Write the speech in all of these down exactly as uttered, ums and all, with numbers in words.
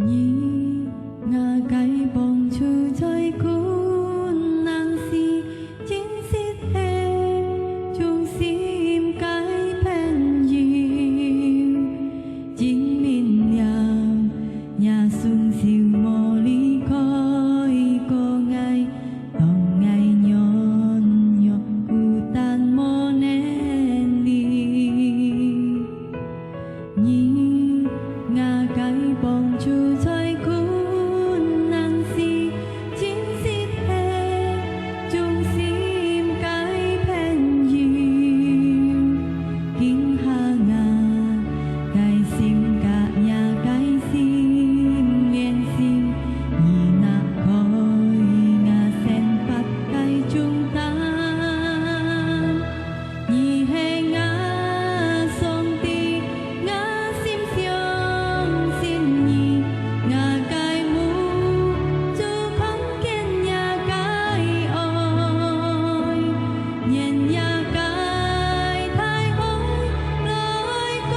你，吾个幫助在困難時，真實係忠心个朋友。證明了若雙手無離開過𠊎，當𠊎軟弱，孤單無能力。 你，吾个幫助在困難時，真實係忠心个朋友。今下吾个心佮若个心連心，你拿開吾生活个重擔。 你係吾上帝，吾心相信你，吾个目就看見若个愛，願若个大愛來光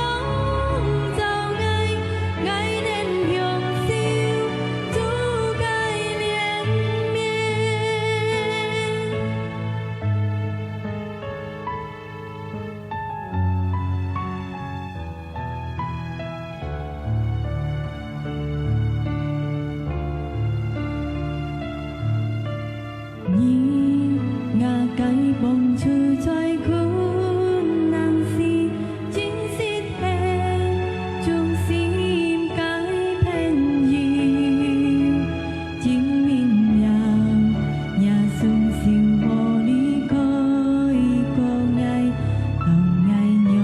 照𠊎，𠊎能享受主个憐憫。 你，吾个幫助在困難時，真實係忠心个朋友。 證明了若雙手無離開過𠊎，當𠊎軟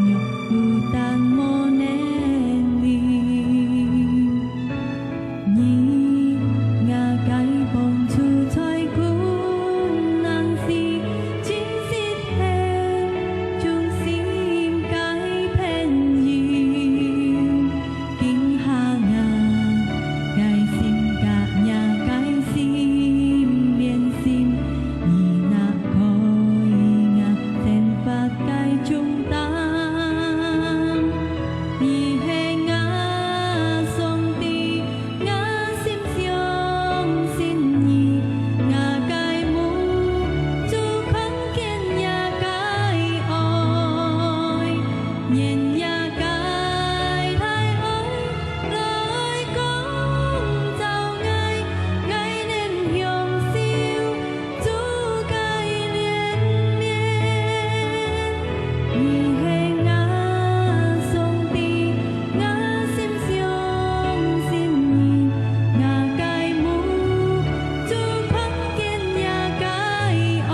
弱，孤單無能力。你，吾个幫助在困難時，真實係忠心个朋友。 今下吾个心佮若个心連心，你拿開吾生活个重擔。你係吾上帝，吾心相信你，吾个目就看見若个愛。 願若个大愛來光照𠊎，𠊎能享受主个憐憫。你係吾上帝，吾心相信你，吾个目就看見若个愛。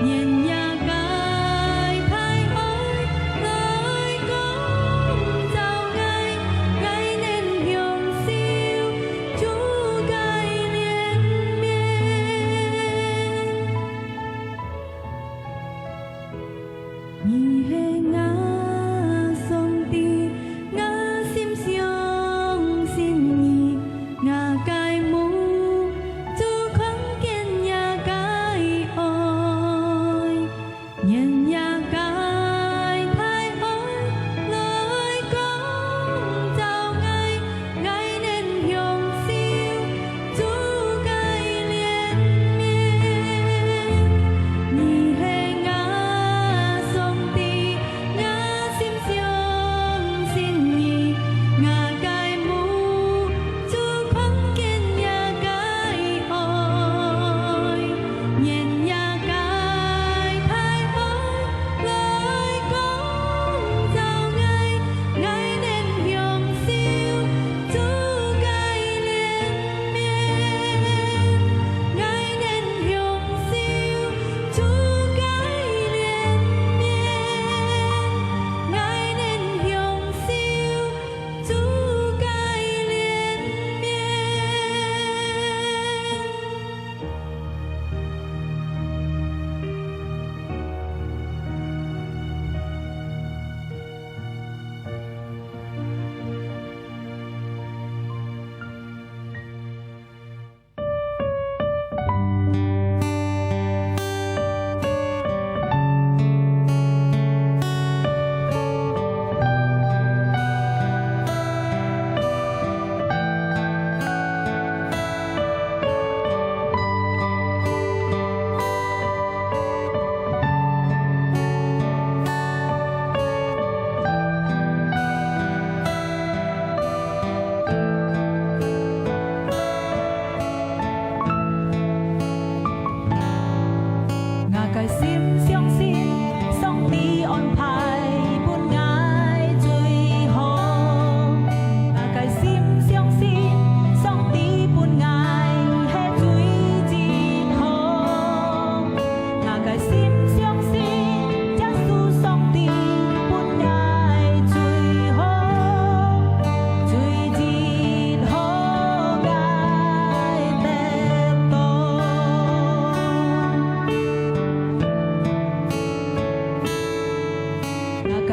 願若个大愛來光照𠊎，𠊎能享受主个憐憫。你係吾上帝，吾心相信你，吾个目就看見若个愛。 願若个大愛來光照𠊎，𠊎能享受主个憐憫。你係吾上帝，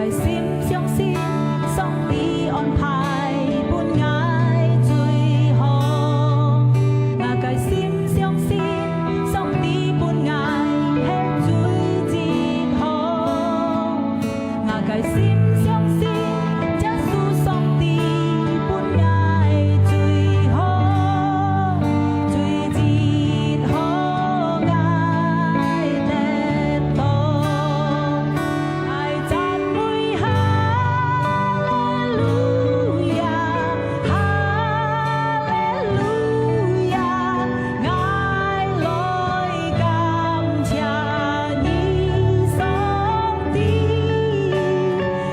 个心相信上帝安排分𠊎最好。𠊎个心相信上帝分𠊎係最好。 𠊎个心相信，耶穌上帝分𠊎最好，最好𠊎得到。𠊎讚美哈利路亞，哈利路亞，𠊎來感謝你，上帝。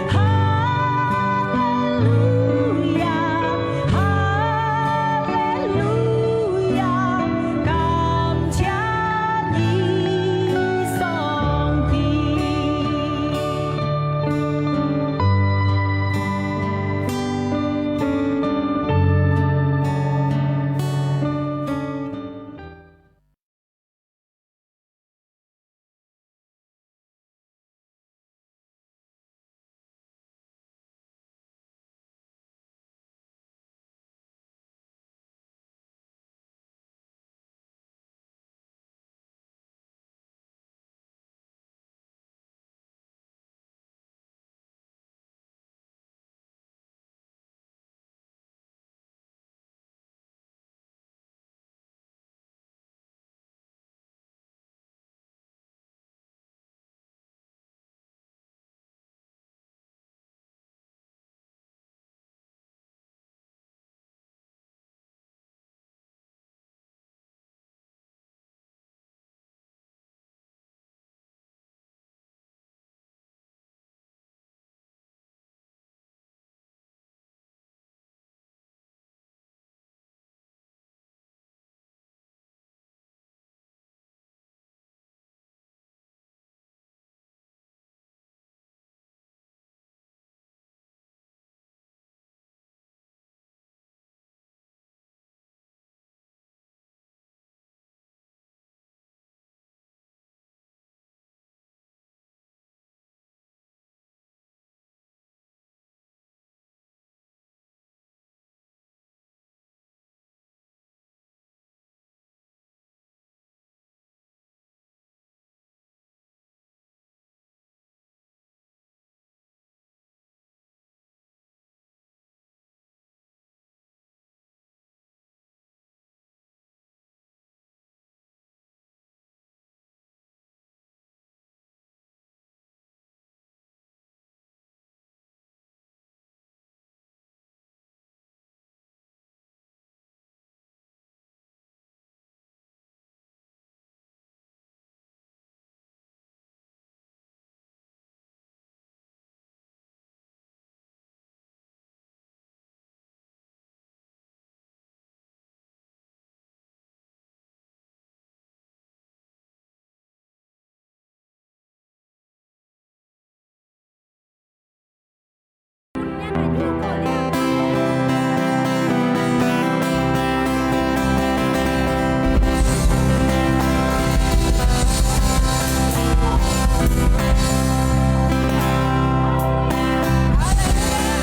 哈利路亞，哈利路亞，感謝你，上帝。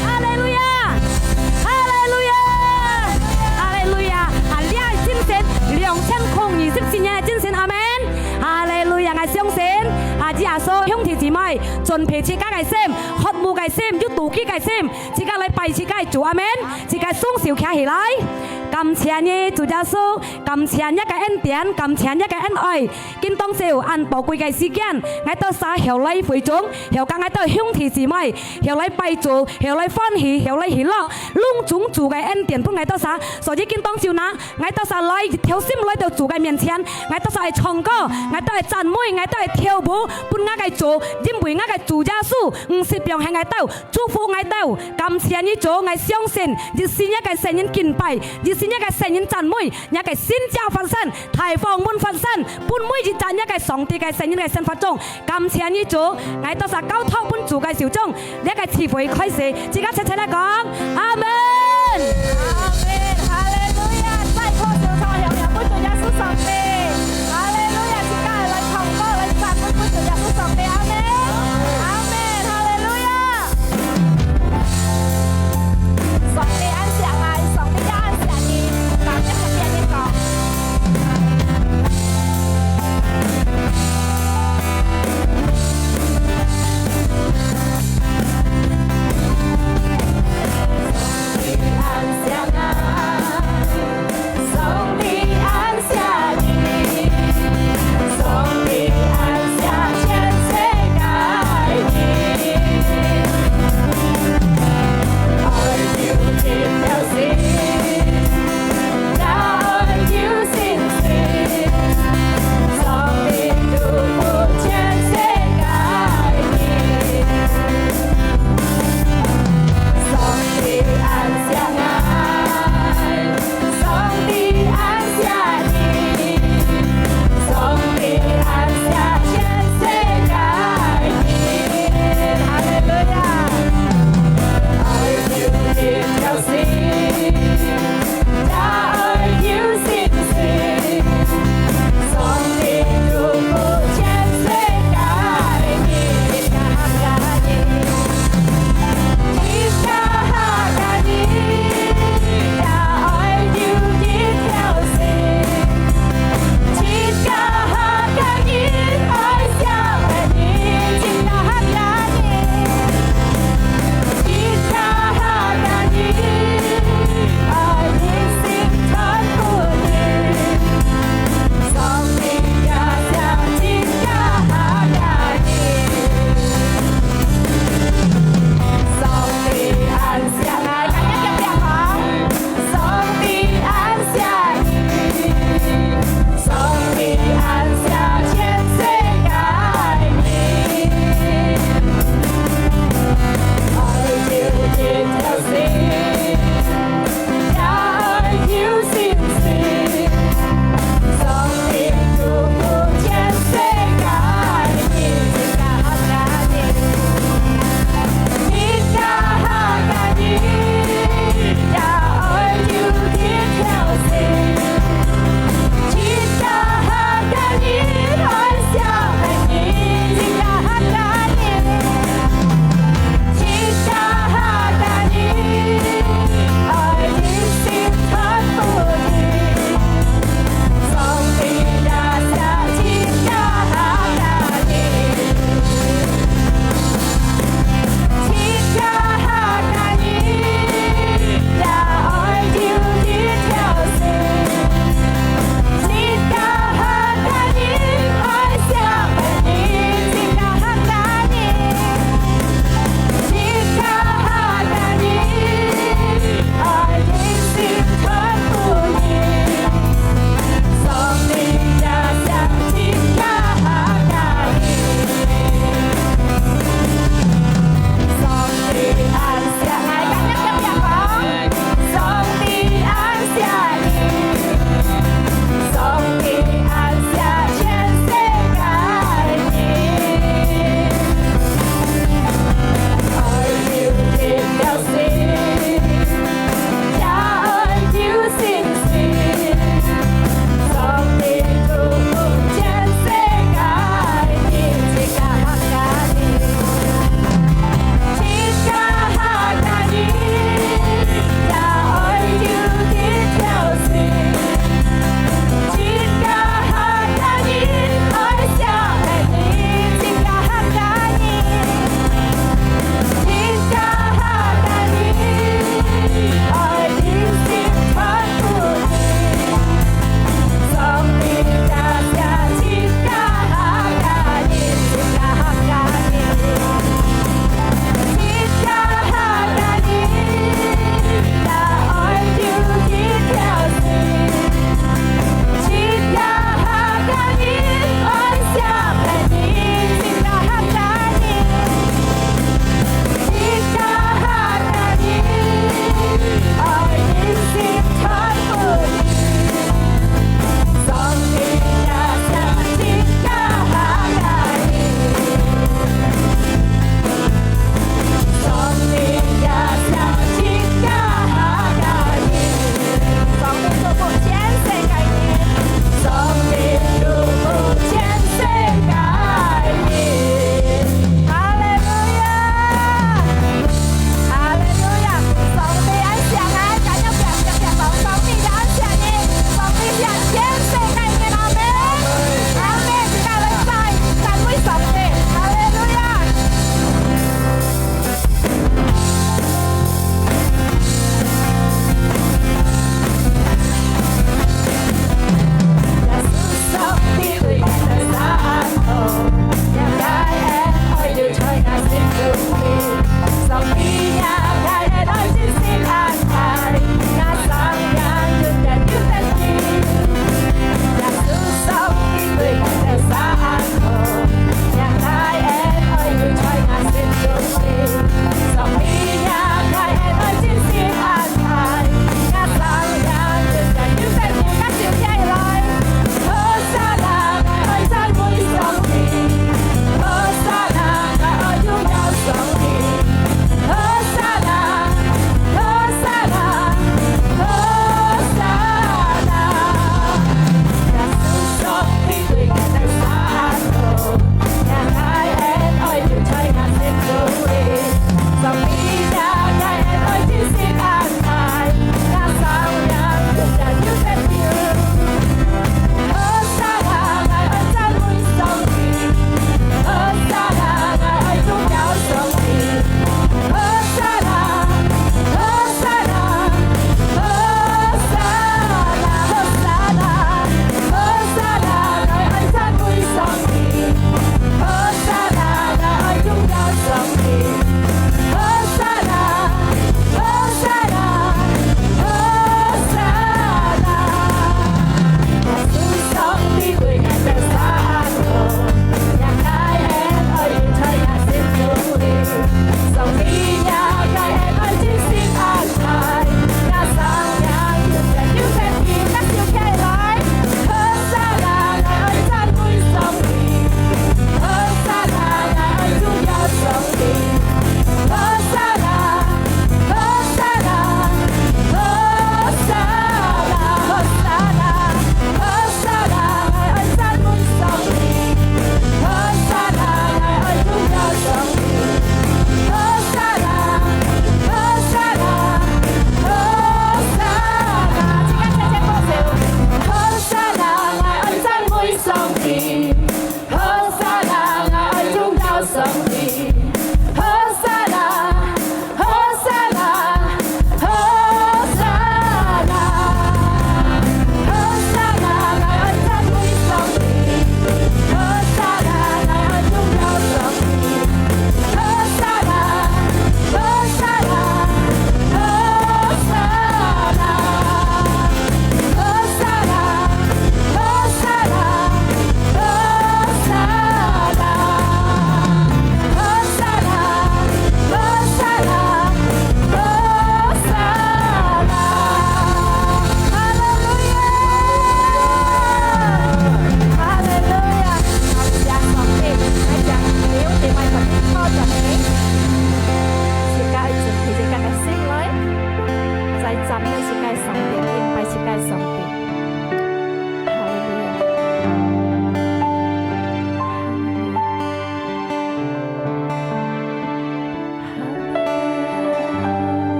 哈利路亞！哈利路亞！哈利路亞！啊，這个精神，兩千空二十四年个精神，阿門。哈利路亞！𠊎相信，啊，主耶穌，兄弟姊妹，準備自家个心，渴慕个心，有妒忌个心，自家來拜自家个主，阿門。自家雙手擎起來，感謝你，主耶穌，感謝你个恩典，感謝你个恩愛。 今當晝恁寶貴个時間，𠊎兜儕曉來會眾，曉甲𠊎兜兄弟姊妹，曉來拜主，曉來歡喜，曉來喜樂，攏總主个恩典分𠊎兜儕。所以今當晝哪，𠊎兜儕來一條心來到主个面前，𠊎兜儕愛唱歌，𠊎兜愛讚美，𠊎兜愛跳舞，分𠊎个主，因為𠊎个主耶穌毋識放忒𠊎兜，祝福𠊎兜。感謝你主，𠊎相信，一時若个聖人敬拜，一時若个聖人讚美， 若个神蹟發生，大方門發生，分每一隻若个上帝个聖人个生活中。感謝你主，𠊎兜儕交託分主个手中，這个聚會開始，自家齊齊來講，阿門。阿門，哈利路亞！再拍手拍響響，分主耶穌上帝，哈利路亞！自家來唱歌，來讚美分主耶穌上帝，阿門，阿門，哈利路亞！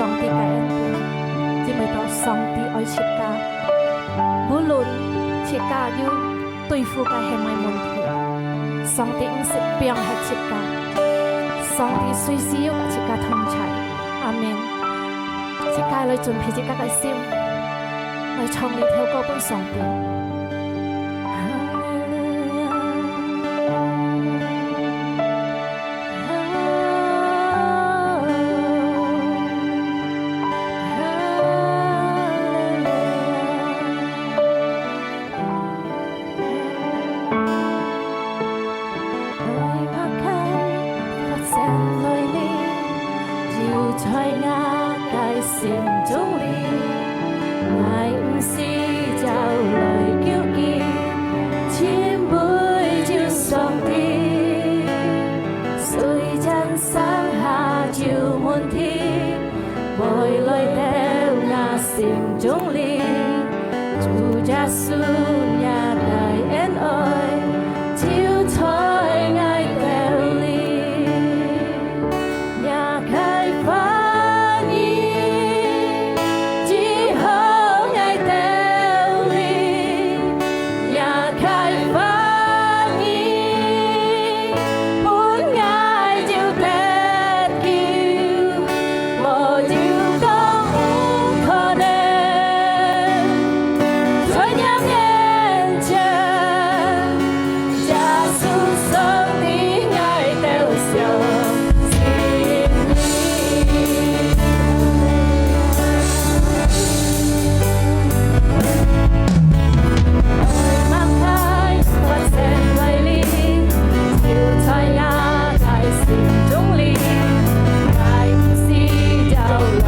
上帝个恩典，因為到上帝愛自家，無論自家有對付个係麼个問題，上帝毋識放忒自家，上帝隨時有佮自家同在。阿門。自家來準備自家个心，來唱這條歌分上帝。哈利路亞。 就在𠊎个心中裡，𠊎毋使走來究竟，尋覓就上帝，雖然山下有問題，愛來到𠊎心中裡，主耶穌若个恩愛，就在𠊎兜裡。 若个話語，治好𠊎兜裡，若个話語，分𠊎有得救，無有講毋可能，在若面前， 耶穌上帝，𠊎兜相信你。愛擘開發生來臨，就在𠊎个心中裡，𠊎毋使走來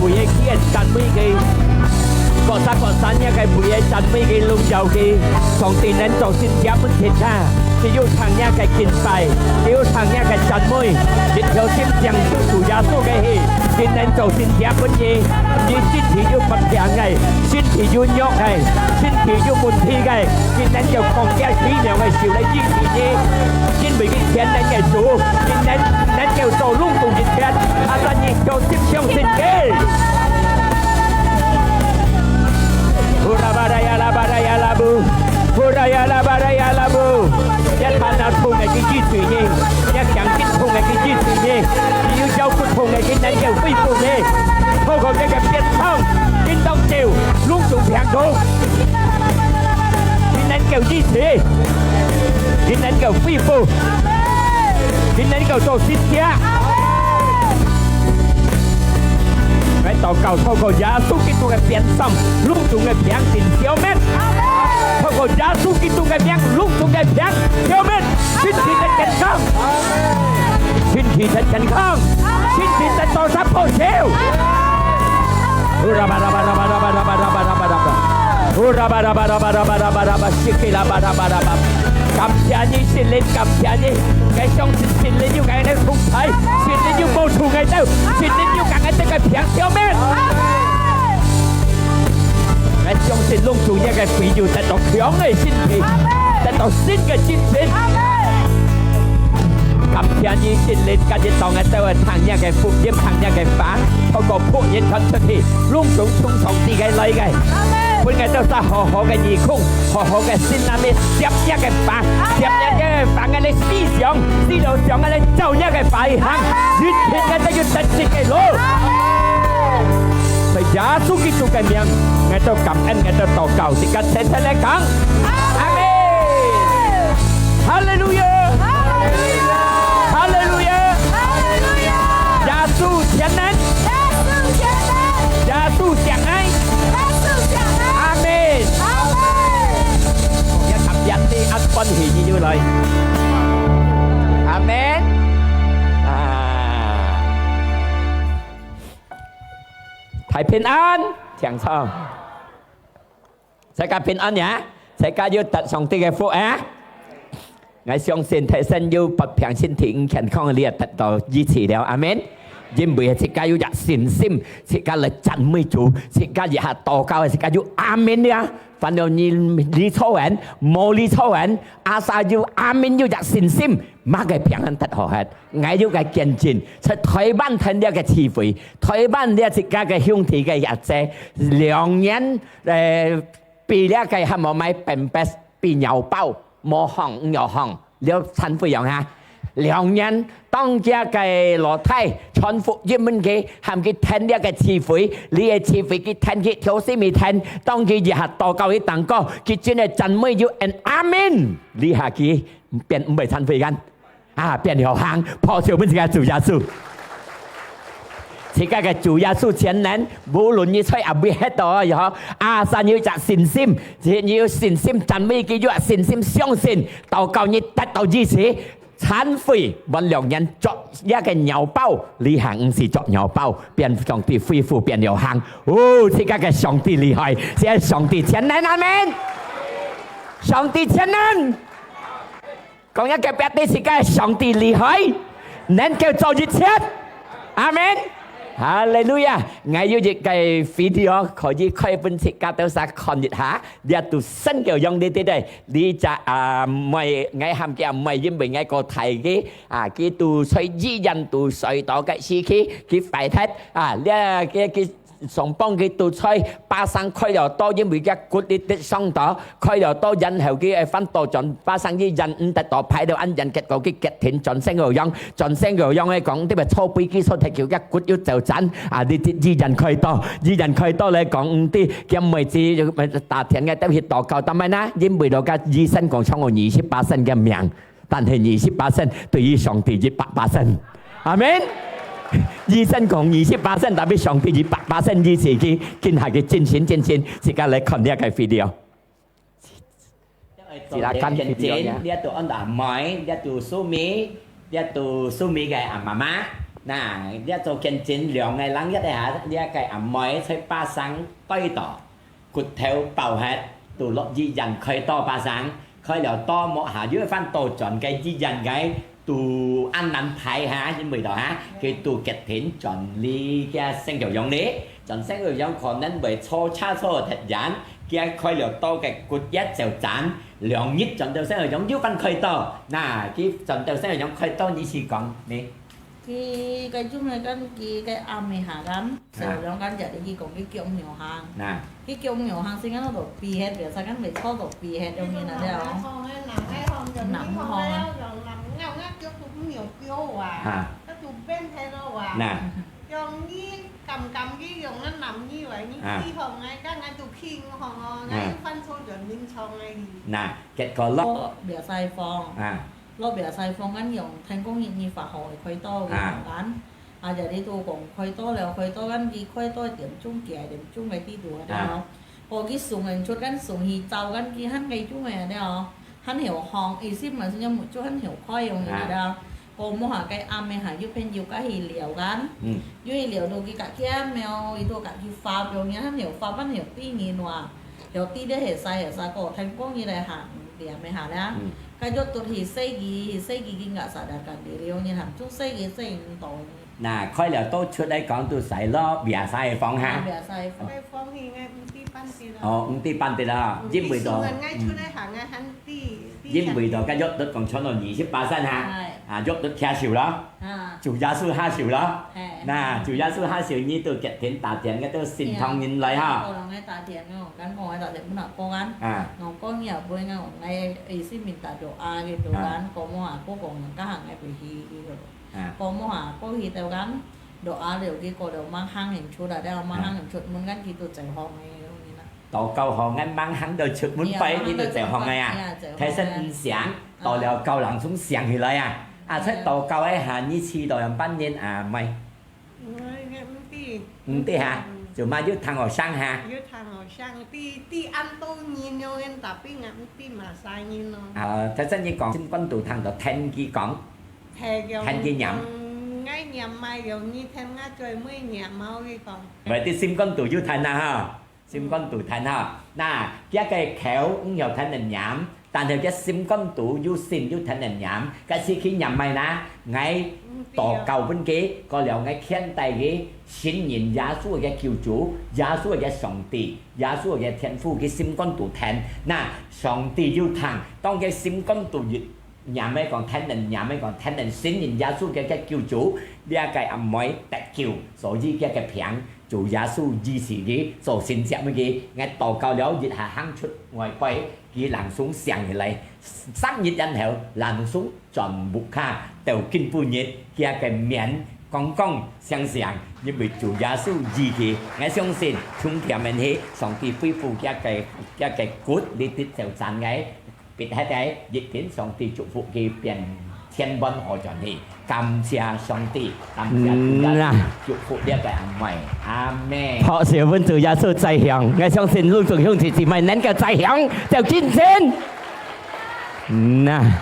為个佢个讚美佢，各儕各儕若个為个讚美佢榮耀佢，上帝能做神蹟分天下，只有聽若个敬拜，只有聽若个讚美，一條心向主耶穌个去，佢能做神蹟分你，你身體有發病个，身體有弱个，身體有問題个，佢能夠降下奇妙个手來醫治你，因為佢全能个主，佢能能夠做攏總一切。 阿爸，你有信相信佢。呼啦巴啦呀啦巴啦呀啦布，呼啦呀啦巴啦呀啦布。若頭那痛个佢醫治你，若頸筋痛个佢醫治你，你有腰骨痛个佢能夠恢復你。透過這个鞭傷，應當就攏總病痛，佢能夠醫治，佢能夠恢復。 佢能夠做神蹟。𠊎禱告，透過耶穌基督个鞭傷，攏總个病盡消滅。透過耶穌基督个名，攏總个病消滅，身體个健康，身體个健康，身體个多少破碎。 感謝你，聖靈，感謝你。𠊎相信聖靈有𠊎个同在，聖靈有幫助𠊎兜，聖靈有將𠊎兜个病消滅。𠊎相信攏總若个會友得到強个身體，得到新个精神。 感謝你，聖靈，今日當𠊎兜會聽若个福音，聽若个話，透過僕人傳出去，攏總從上帝个來个。分𠊎兜儕好好个耳空，好好个心那邊接若个話，接若个話，𠊎兜思想，思想𠊎兜照若个話去行，一定𠊎兜有得勝个路。在耶穌基督个名，𠊎兜感恩，𠊎兜禱告，自家齊齊來講，阿門。 哈利路亞！哈利路亞！耶穌全能！耶穌全能！耶穌上帝！耶穌上帝！阿門！阿門！也感謝你，恁歡喜你又來。阿門！啊！大平安！請坐。 大家平安呀！大家有得上帝个福啊！𠊎相信大神有發病身體，健康个，你也得到醫治了。阿門！因為自家有隻信心，自家來讚美主，自家一下禱告，自家有阿門了。反正你理錯人，無理錯人，阿儕有阿門，有隻信心，麼个病還得好忒。𠊎有个見證，在台灣聽這个聚會，台灣這自家个兄弟个阿姊，兩年 呃，比這个還無買pampers，比尿包，無行，毋要行，了餐費用哈。兩年，當這个老弟傳福音分佢，喊佢聽這个聚會，這个聚會佢聽去，挑死毋聽，當佢一下禱告一當歌，佢真个讚美有and阿門，這下佢變毋會餐費間。 啊，變了行，拍手分自家主耶穌。自家个主耶穌全能，無論你在哪位歇到啊，也好，阿三有一隻信心，你有信心讚美佢，有信心相信，禱告你得到醫治，餐費換兩年做一个尿包，你還毋係做尿包，變上帝恢復變了行。哦，自家个上帝厲害，自家上帝全能，阿門。上帝全能。 講一个別个自家个上帝厲害，能夠做一切。阿門。哈利路亞！𠊎有一个video可以開分自家兜儕看一下，這都新个樣，你知道？你隻阿妹，𠊎喊佢阿妹，因為𠊎過大个，啊，佢都在醫院都睡到个時期，佢壞忒，啊，這个佢 上幫佢都在巴生開了刀，因為佢骨力跌傷到，開了刀，然後佢會翻倒轉巴生醫院，毋得到排到恁遠，結果佢決定轉身个樣，轉身个樣个講，你咪坐飛機坐忒久，佢骨又走轉，啊，你醫院開刀，醫院開刀來講，毋知，佢妹子打電話兜去禱告，但係呢，因為到个醫生講，差毋多二十巴仙个命。 但係二十巴仙對於上帝一百巴仙。阿門。醫生講二十巴仙，tapi上帝一百巴仙醫治佢，今下佢真神真神，自家來看這个video。Silakan video-nya。這都安達妹，這都蘇美，這都蘇美个阿媽媽。那，這做見證兩個人一下，這個阿妹在巴生跌倒，骨頭爆忒，都落醫院開刀巴生，開了刀無效，又翻倒轉个醫院个，都恁難排哈，因為到哈，佢都決定轉這個聖教堂哩，轉聖教堂可能會坐車坐忒遠，佢開了刀个骨折就斬，兩日轉到聖教堂又翻開刀，那，佢轉到聖教堂開刀，你試講呢？ 佢个種个跟佢个暗个下間，小兩間就係佢講佢腳扭行。那。佢腳扭行，時間都到飛忒，表示間未坐到飛忒，有影啊了。南方啊。啊。用你感覺佢用南語話，你四方个，該𠊎就去五方哦，𠊎又翻錯轉明朝个。那，結果咯。哦，袂使放。啊。 落尾啊，採訪恁樣，聽講日日發好个開刀个啊。房間，啊，這裡都講開刀了，開刀恁佢開刀一點鐘，幾點鐘个地步啊，啊。了。哦，佢送人出，恁送去照，恁佢還个種个了，還有放，意思嘛是講目珠還有開用个了。啊。哦，無下个暗个下，有朋友甲佢聊緊，嗯。有佢聊到佢家己啊，沒有，佢都家己發表，你還有發，還有第二話。 有知咧係使係使个，聽講佢來行店个下咧，嗯。該就都去洗機，去洗機，佢个啥个工地了，你行出洗機洗毋到。那開了刀出來講都使咯，別儕个方哈。啊，別儕个方。該方面个毋知半點啊。哦，毋知半點啊，嗯，因為到，你送人愛出來行啊，嗯。還知，知因為到該約都講穿到二十巴仙哈，哎。啊，約都接受咯。 啊。主耶穌下手咯。嘿。那主耶穌下手，你都決定打電个都心痛人來哈。啊，有人來打電哦，敢講來打電本來講啊，啊。我講你也不會講，我意思明打到啊个都敢講麼啊，不講人家行个不去个咯。啊。講麼啊，過去到敢，到啊了，結果了，吂行行出來了，吂行行出門，敢佢都走風个，有影啊。 禱告好，𠊎吂行到出門背，你都走風个啊。呀，走風个。大聲毋響，到了教堂中響起來啊。啊，在禱告个下，你試到樣半年啊，妹。𠊎，𠊎毋知。毋知哈，嗯。就嘛有聽學生哈。有聽學生，知，知恁多人了，tapi𠊎毋知麼儕人咯。啊，大聲你講，心肝肚聽到聽佢講，係，聽佢念。𠊎念嘛，有你聽，𠊎嘴尾念，無佢講。毋係，知心肝肚有聽啊哈。 心肝肚聽哈，那，佢个口毋曉聽人念，但係佢心肝肚有信有聽人念，該時佢念麼个呢？𠊎禱告分佢，過了𠊎牽帶佢，信任耶穌个救主，耶穌个上帝，耶穌个天父，佢心肝肚聽，那，上帝有聽，當佢心肝肚一 念个講，聽人念个講，聽人信任耶穌个，个救主，這个阿妹得救，所以佢个病，主耶穌醫治佢，做神蹟分佢，𠊎禱告了，一下行出外背，佢人生醒起來，三日以後，人生全部卡，到今晡日，佢个面光光閃閃，因為主耶穌醫佢，𠊎相信，從今日起，上帝恢復佢个，佢个骨，你得到讚个。 必係个，一定上帝祝福佢變千萬好轉去。感謝上帝，感謝主耶穌，嗯啊。祝福這个阿妹。阿們。拍手分主耶穌再響，𠊎相信攏總兄弟姊妹能夠再響，就見證。嗯啊，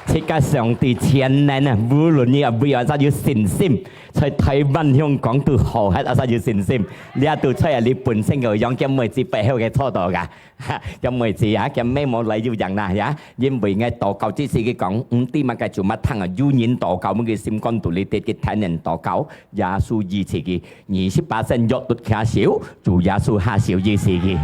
自家上帝全能啊，無論你啊，為啊，有信心，在台灣、香港都好，還有信心。這都在啊，你本身个樣，兼妹子背後个操作个。 哈，兼妹子啊，兼妹無來有影啦，呀，因為𠊎禱告之時佢講，毋知麼个做麼通啊，有人禱告，麼个心肝肚裡底，佢聽人禱告，耶穌醫治佢，二十巴仙約得下手，主耶穌下手醫治佢。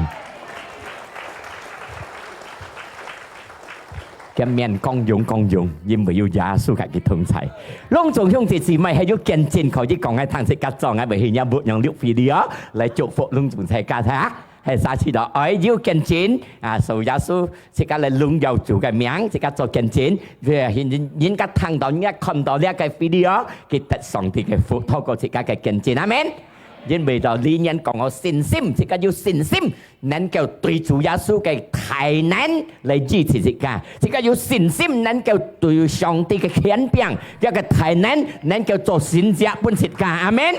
佢面光榮光榮，因為有耶穌佮佢同在。攏總兄弟姊妹，還有見證可以講，𠊎聽自家做，𠊎會去若屋用錄video，來祝福攏總大家哈。 係啥事咯？愛有見證啊，所以耶穌自家來榮耀主个名，自家做見證。人，人家聽到，人家看到這个video，佢得上帝个福，透過自家个見證。阿們。因為到裡面講个信心，自家有信心，能夠對主耶穌个大能來醫治自家。自家有信心，能夠對上帝个權柄，這个大能，能夠做神蹟分自家。阿們。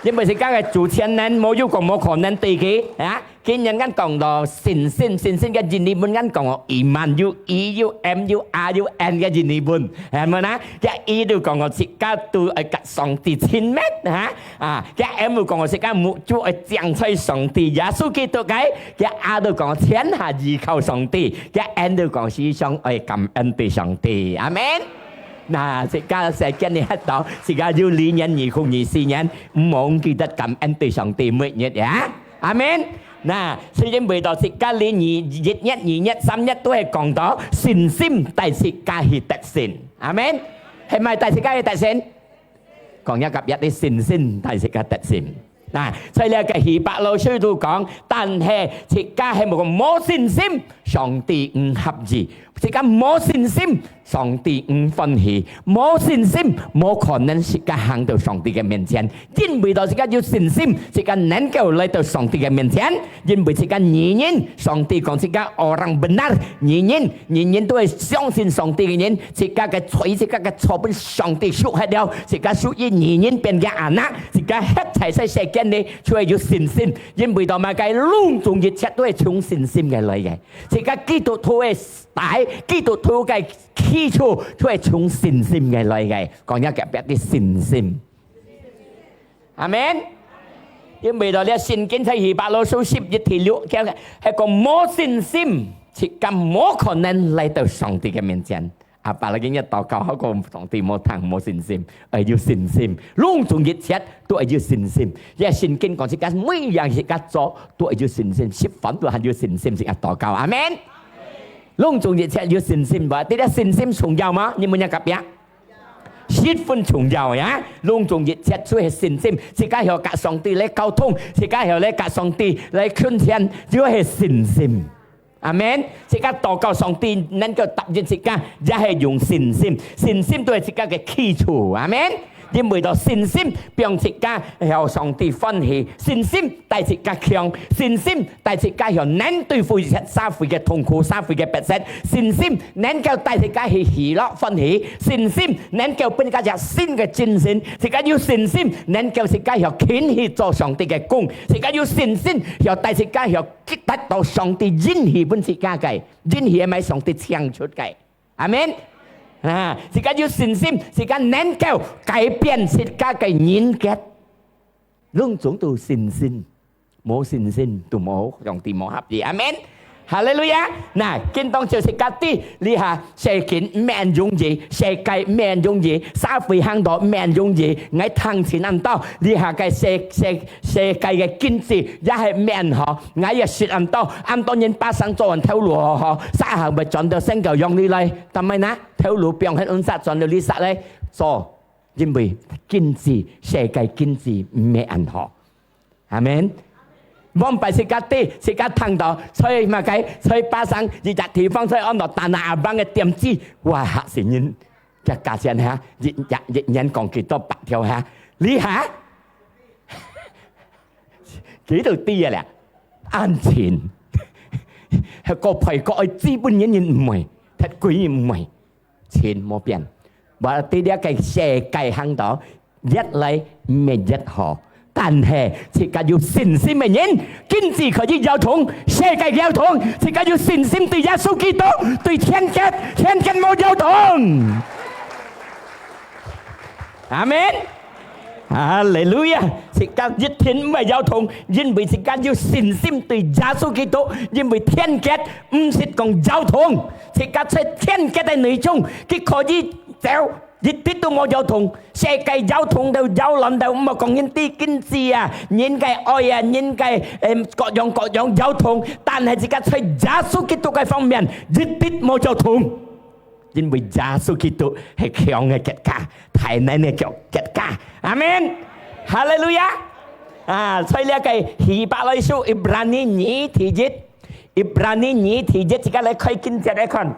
因為自家个主全能，無有講無可能對佢，啊，今日𠊎講到信心，信心个印尼文𠊎講哦，iman，有E，有M，有A，有N个印尼文，係無呢？這E就講到自家都愛佮上帝親密，哈？啊，這M就講到自家目珠愛正在上帝耶穌基督个，這A就講全下依靠上帝，這N就講時常愛感恩對上帝。阿門。那自家世間裡歇到，自家有來年二零二四年，毋好毋記得感恩對上帝每日呀。 阿門。那，所以為到自家哩二一月、二月、三月都係講到信心帶自家去得勝。阿門。係毋係帶自家去得勝？講一下隔壁个信心帶自家得勝。那，所以這个希伯來書都講，但係自家係無講無信心，上帝毋合意。自家無信心， 上帝毋歡喜，無信心，無可能自家行到上帝个面前。因為到自家有信心，自家能夠來到上帝个面前。因為自家義人，上帝講自家orang benar，義人，義人都係相信上帝个人。自家个罪，自家个錯分上帝贖忒了，自家屬於義人變个anak，自家歇在世世間裡，就係有信心。因為到麼个，攏總一切都係從信心个來个。自家基督徒个 大，基督徒个基礎就係從信心个來个，講一下隔壁个信心。阿門。因為到這聖經在希伯來書十一第六，係講無信心，自家無可能來到上帝个面前。Apalagi你禱告，好過上帝無聽，無信心，愛有信心，攏總一切都愛有信心。這聖經講自家每樣自家做都愛有信心，食飯都還有信心，自家禱告。阿門。 攏總一切有信心無？對這信心重要無？你問一下隔壁。十分重要呀！攏總一切就係信心，自家曉佮上帝來溝通，自家曉來佮上帝來近前，就係信心。阿門。自家禱告上帝能夠答應自家，也係用信心。信心都係自家个基礎。阿門。 因為到信心，讓自家曉上帝歡喜，信心帶自家強，信心帶自家曉能對付一切社會个痛苦、社會个迫切，信心能夠帶自家去喜樂歡喜，信心能夠分自家一新个精神，自家有信心能夠自家曉勤去做上帝个工，自家有信心曉帶自家曉得到上帝應許分自家个，應許係上帝請出个。 阿門。啊，自家有信心，自家能夠改變自家个人格。攏總都信心，無信心都無上帝無合意。阿門。哈利路亞！那，今當就自家知，這下世間毋免容易，世界毋免容易，社會行到毋免容易，𠊎聽清恁多，這下个世世世界个經濟也係毋免好，𠊎也識恁多，恁多人巴生做完頭路好好，啥行會轉到新加坡樣裡來？但係呢， 頭路放忒，恁煞轉到這煞來做，因為經濟，世界經濟毋係恁好。阿門。往擺自家知，自家聽到，在麼个，在巴生一隻地方，在安到Tanah Abang个店子，哇，嚇死人！這價錢哈，一一一年講幾多百條哈？你哈？幾多知啊啦？恁錢，係個配個愛資本人人毋會，忒貴人毋會。 錢無變。Berarti這个世界行到越來毋係越好。但係自家有信心个人，經濟可以搖動，世界搖動。自家有信心對耶穌基督，對天國，天國無搖動。阿門。哈利路亞！自家一定毋會搖動，因為自家有信心對耶穌基督，因為天國毋識講搖動。 自家在天國个內中，佢可以走，一滴都無搖動。世界搖動到、搖亂到，毋好講人知經濟啊，人个愛啊，人个，誒，各樣各樣搖動，但係自家在耶穌基督个方面，一滴無搖動。因為耶穌基督係強个國家，大能个國，國家。阿門。哈利路亞。啊，在這个希伯來書Ibrani二第一， Ibrani二第一，自家來開經節來看。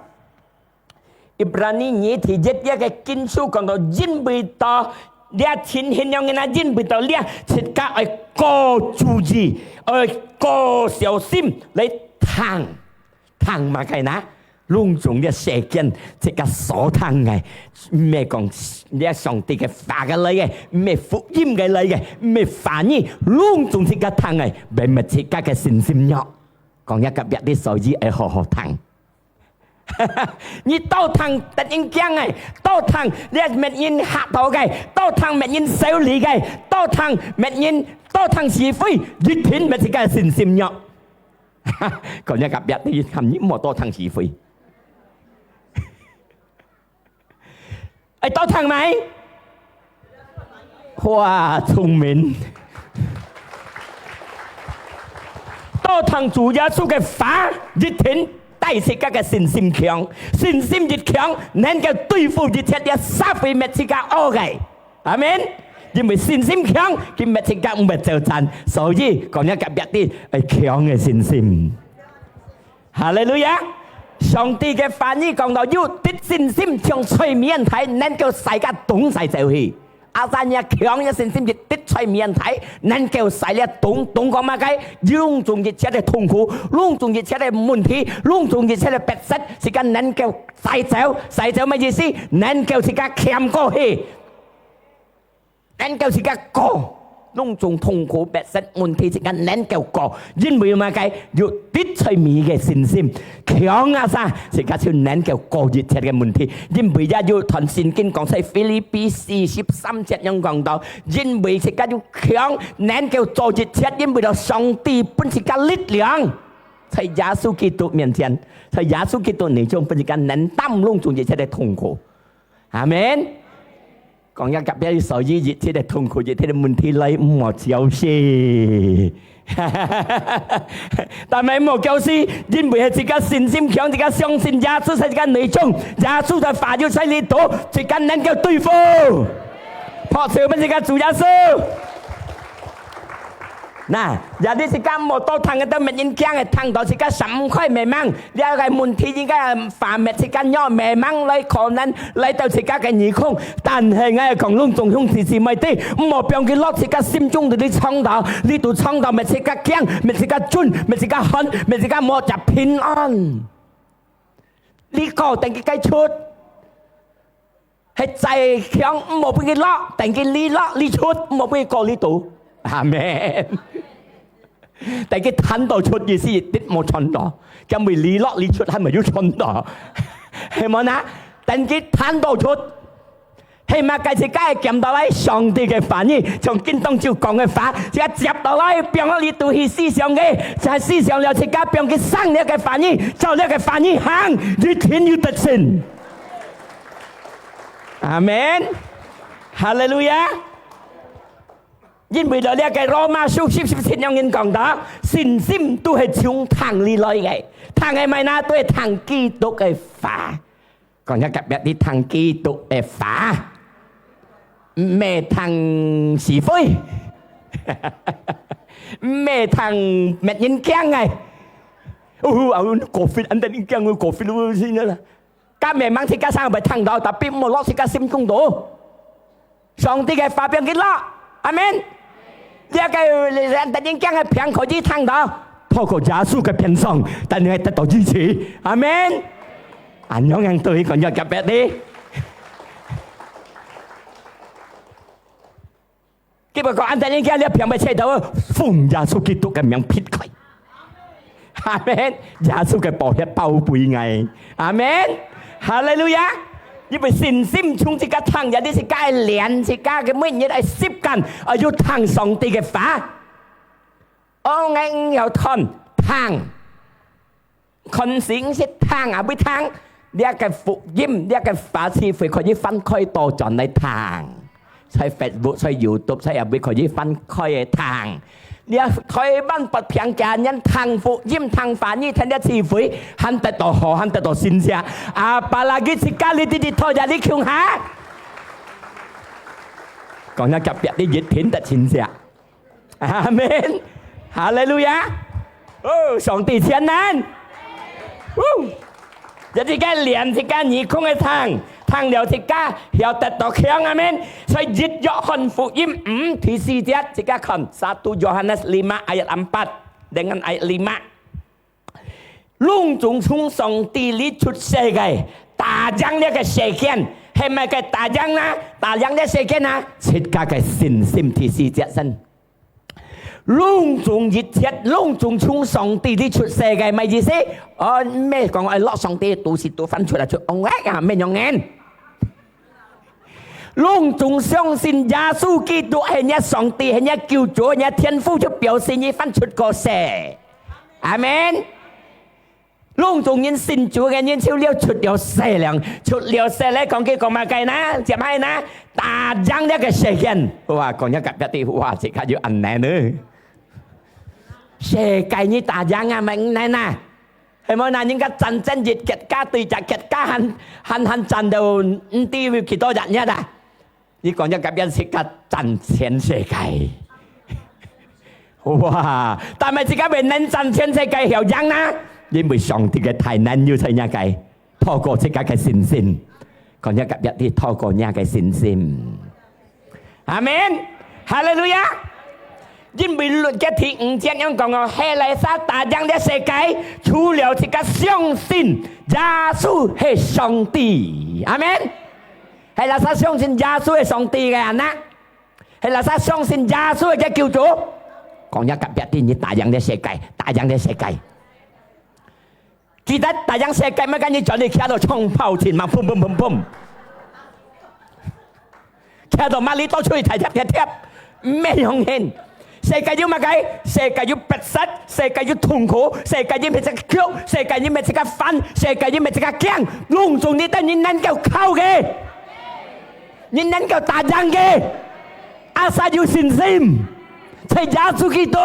Ibrani二第一，這个經書講到，因為到這情形樣个呢，因為到這，自家愛過注意，愛過小心來聽，聽麼个呢？攏總這世間，自家所聽个，毋係講這上帝个話个來个，毋係福音个來个，毋係話語，攏總自家聽个，會滅自家个信心弱。講一隔壁个，所以愛好好聽。你多聽得人驚个，多聽這滅人嚇到个，多聽滅人修理个，多聽滅人，多聽是非，一定滅自家个信心弱。講一隔壁个，喊你莫多聽是非。 愛多聽無？哇，聰明！多聽主耶穌个話，一定帶自家个信心強。信心一強，能夠對付一切這社會滅自家惡个。阿門。因為信心強，佢滅自家毋會走散。所以，講一隔壁个，愛強个信心。 哈利路亞！上帝个話語講到，有滴信心像菜苗恁大，能夠徙个東徙走去。啊，咱也強个信心，一滴菜苗恁大，能夠徙這東，東講麼个？攏總一切个痛苦，攏總一切个問題，攏總一切个逼塞，自家能夠徙走。徙走麼意思？能夠自家徛過去。 能夠自家過，攏總痛苦、逼塞、問題，自家能夠過，因為麼个？有滴菜苗个信心，強啊啥，自家就能夠過一切个問題。因為也有段聖經講，在腓立比四十三節樣講到，因為自家有強，能夠做一切，因為了上帝分自家力量，在耶穌基督面前，在耶穌基督內中分自家能擔攏總一切个痛苦。 阿門。講一隔壁，所以一切个痛苦，一切个問題來，毋好焦慮。但係毋好焦慮，因為係自家信心強，自家相信耶穌在自家內中，耶穌个話語在裡肚，自家能夠對付。拍手分自家主耶穌。 那，也你自家莫多聽个，到滅人驚个，聽到自家心開迷茫，這个問題應該話滅自家弱，迷茫來可能來到自家个耳空。但係𠊎講，攏總兄弟姊妹弟，毋好放佢落自家心中裡肚創造，裡肚創造滅自家驚，滅自家顫，滅自家寒，滅自家無隻平安。你過等佢該出。 係再強，毋好分佢落，等佢離落，離出，毋好分佢過裡肚。阿門。等佢彈到出意思，一滴無傳到，因為離落離出還無有傳到，係無呢？等佢彈到出，係麼个自家會撿到來？上帝个話語，像今當晝講个話，自家接到來，放到裡肚去思想个，在思想了自家放佢生了个話語，照了个話語行，一定有得勝。 阿門。哈利路亞。因為到這个羅馬書十十七樣人講到，信心都係從聽裡來个，聽个麼个呢？都係聽基督个話。講一隔壁，你聽基督个話，毋係聽是非，毋係聽滅人驚个。哦，啊，covid，恁得人驚，covid，真个啦。 該迷茫自家生會聽到，tapi毋好落自家心中肚。上帝个話放佢落，阿門。這个得人驚个病可以聽到，透過耶穌个鞭傷，等你得到醫治，阿門。恁樣樣對佢講，要隔壁个。 結果講，恁得人驚，這病會切到，奉耶穌基督个名撇開。阿門。耶穌个寶血包圍𠊎。阿門。哈利路亞。因為信心從自家聽，也你自家愛練，自家个每日愛習慣，愛有聽上帝个話。哦，𠊎毋要看，聽。 看聖經聽啊，會聽，這个福音，這个話詞彙可以翻開倒轉來聽。在Facebook、在YouTube、在哪位可以翻開來聽。這台灣北平个人聽福音、聽話語、聽這詞彙，還得到好，還得到神蹟。Apalagi自家你弟弟拖下你窮下。講一隔壁，你一定得神蹟。 阿門。哈利路亞。哦，上帝全能。哦，這自家練，自家耳空个聽，聽了自家曉得到強，阿門。所以一約翰福音五第四節，自家看，satu Yohanes lima ayat empat，dengan ayat lima。攏總從上帝裡出世个，打贏這个世間，係麼个打贏呢？打贏這世間呢？自家个信心第四節先。攏總一切，攏總從上帝裡出世个，麼意思？哦，毋係講愛落上帝肚屎肚飯出來就，哦，哎呀，毋係恁樣。攏總相信耶穌基督係若上帝，係若救主，係若天父，就表示你還出過世。阿門。攏總人信主个人就了出了世了，出了世了，講佢講麼个呢？接下呢？打贏這个世間。哇，講若隔壁个，哇，自家就恁難呢。世界你打贏啊，毋難啊。係無？那人家戰爭一國家對隻國家還，還，還戰到毋知有幾多日呢啦。 你講若隔壁自家戰全世界。哇！但係自家毋能戰全世界曉贏啊，因為上帝个大能有在若个，透過自家个信心。講若隔壁，透過若个信心。阿門。哈利路亞。因為論个第五節樣講哦，係哪儕打贏這世界，除了自家相信耶穌係上帝。阿門。 係哪儕相信耶穌係上帝个啊？係哪儕相信耶穌係救主？講若隔壁，你打贏這世界，打贏這世界。記得打贏世界，毋係講你轉去徛到唱炮戰嘛，砰砰砰砰。徛到麼个到處大貼貼貼，毋係恁樣。 世界有麼个？世界有逼塞，世界有痛苦，世界有乜自家哭，世界有乜自家煩，世界有乜自家驚，攏總你等你能夠靠个，你能夠打贏个，asal有信心，在耶穌基督。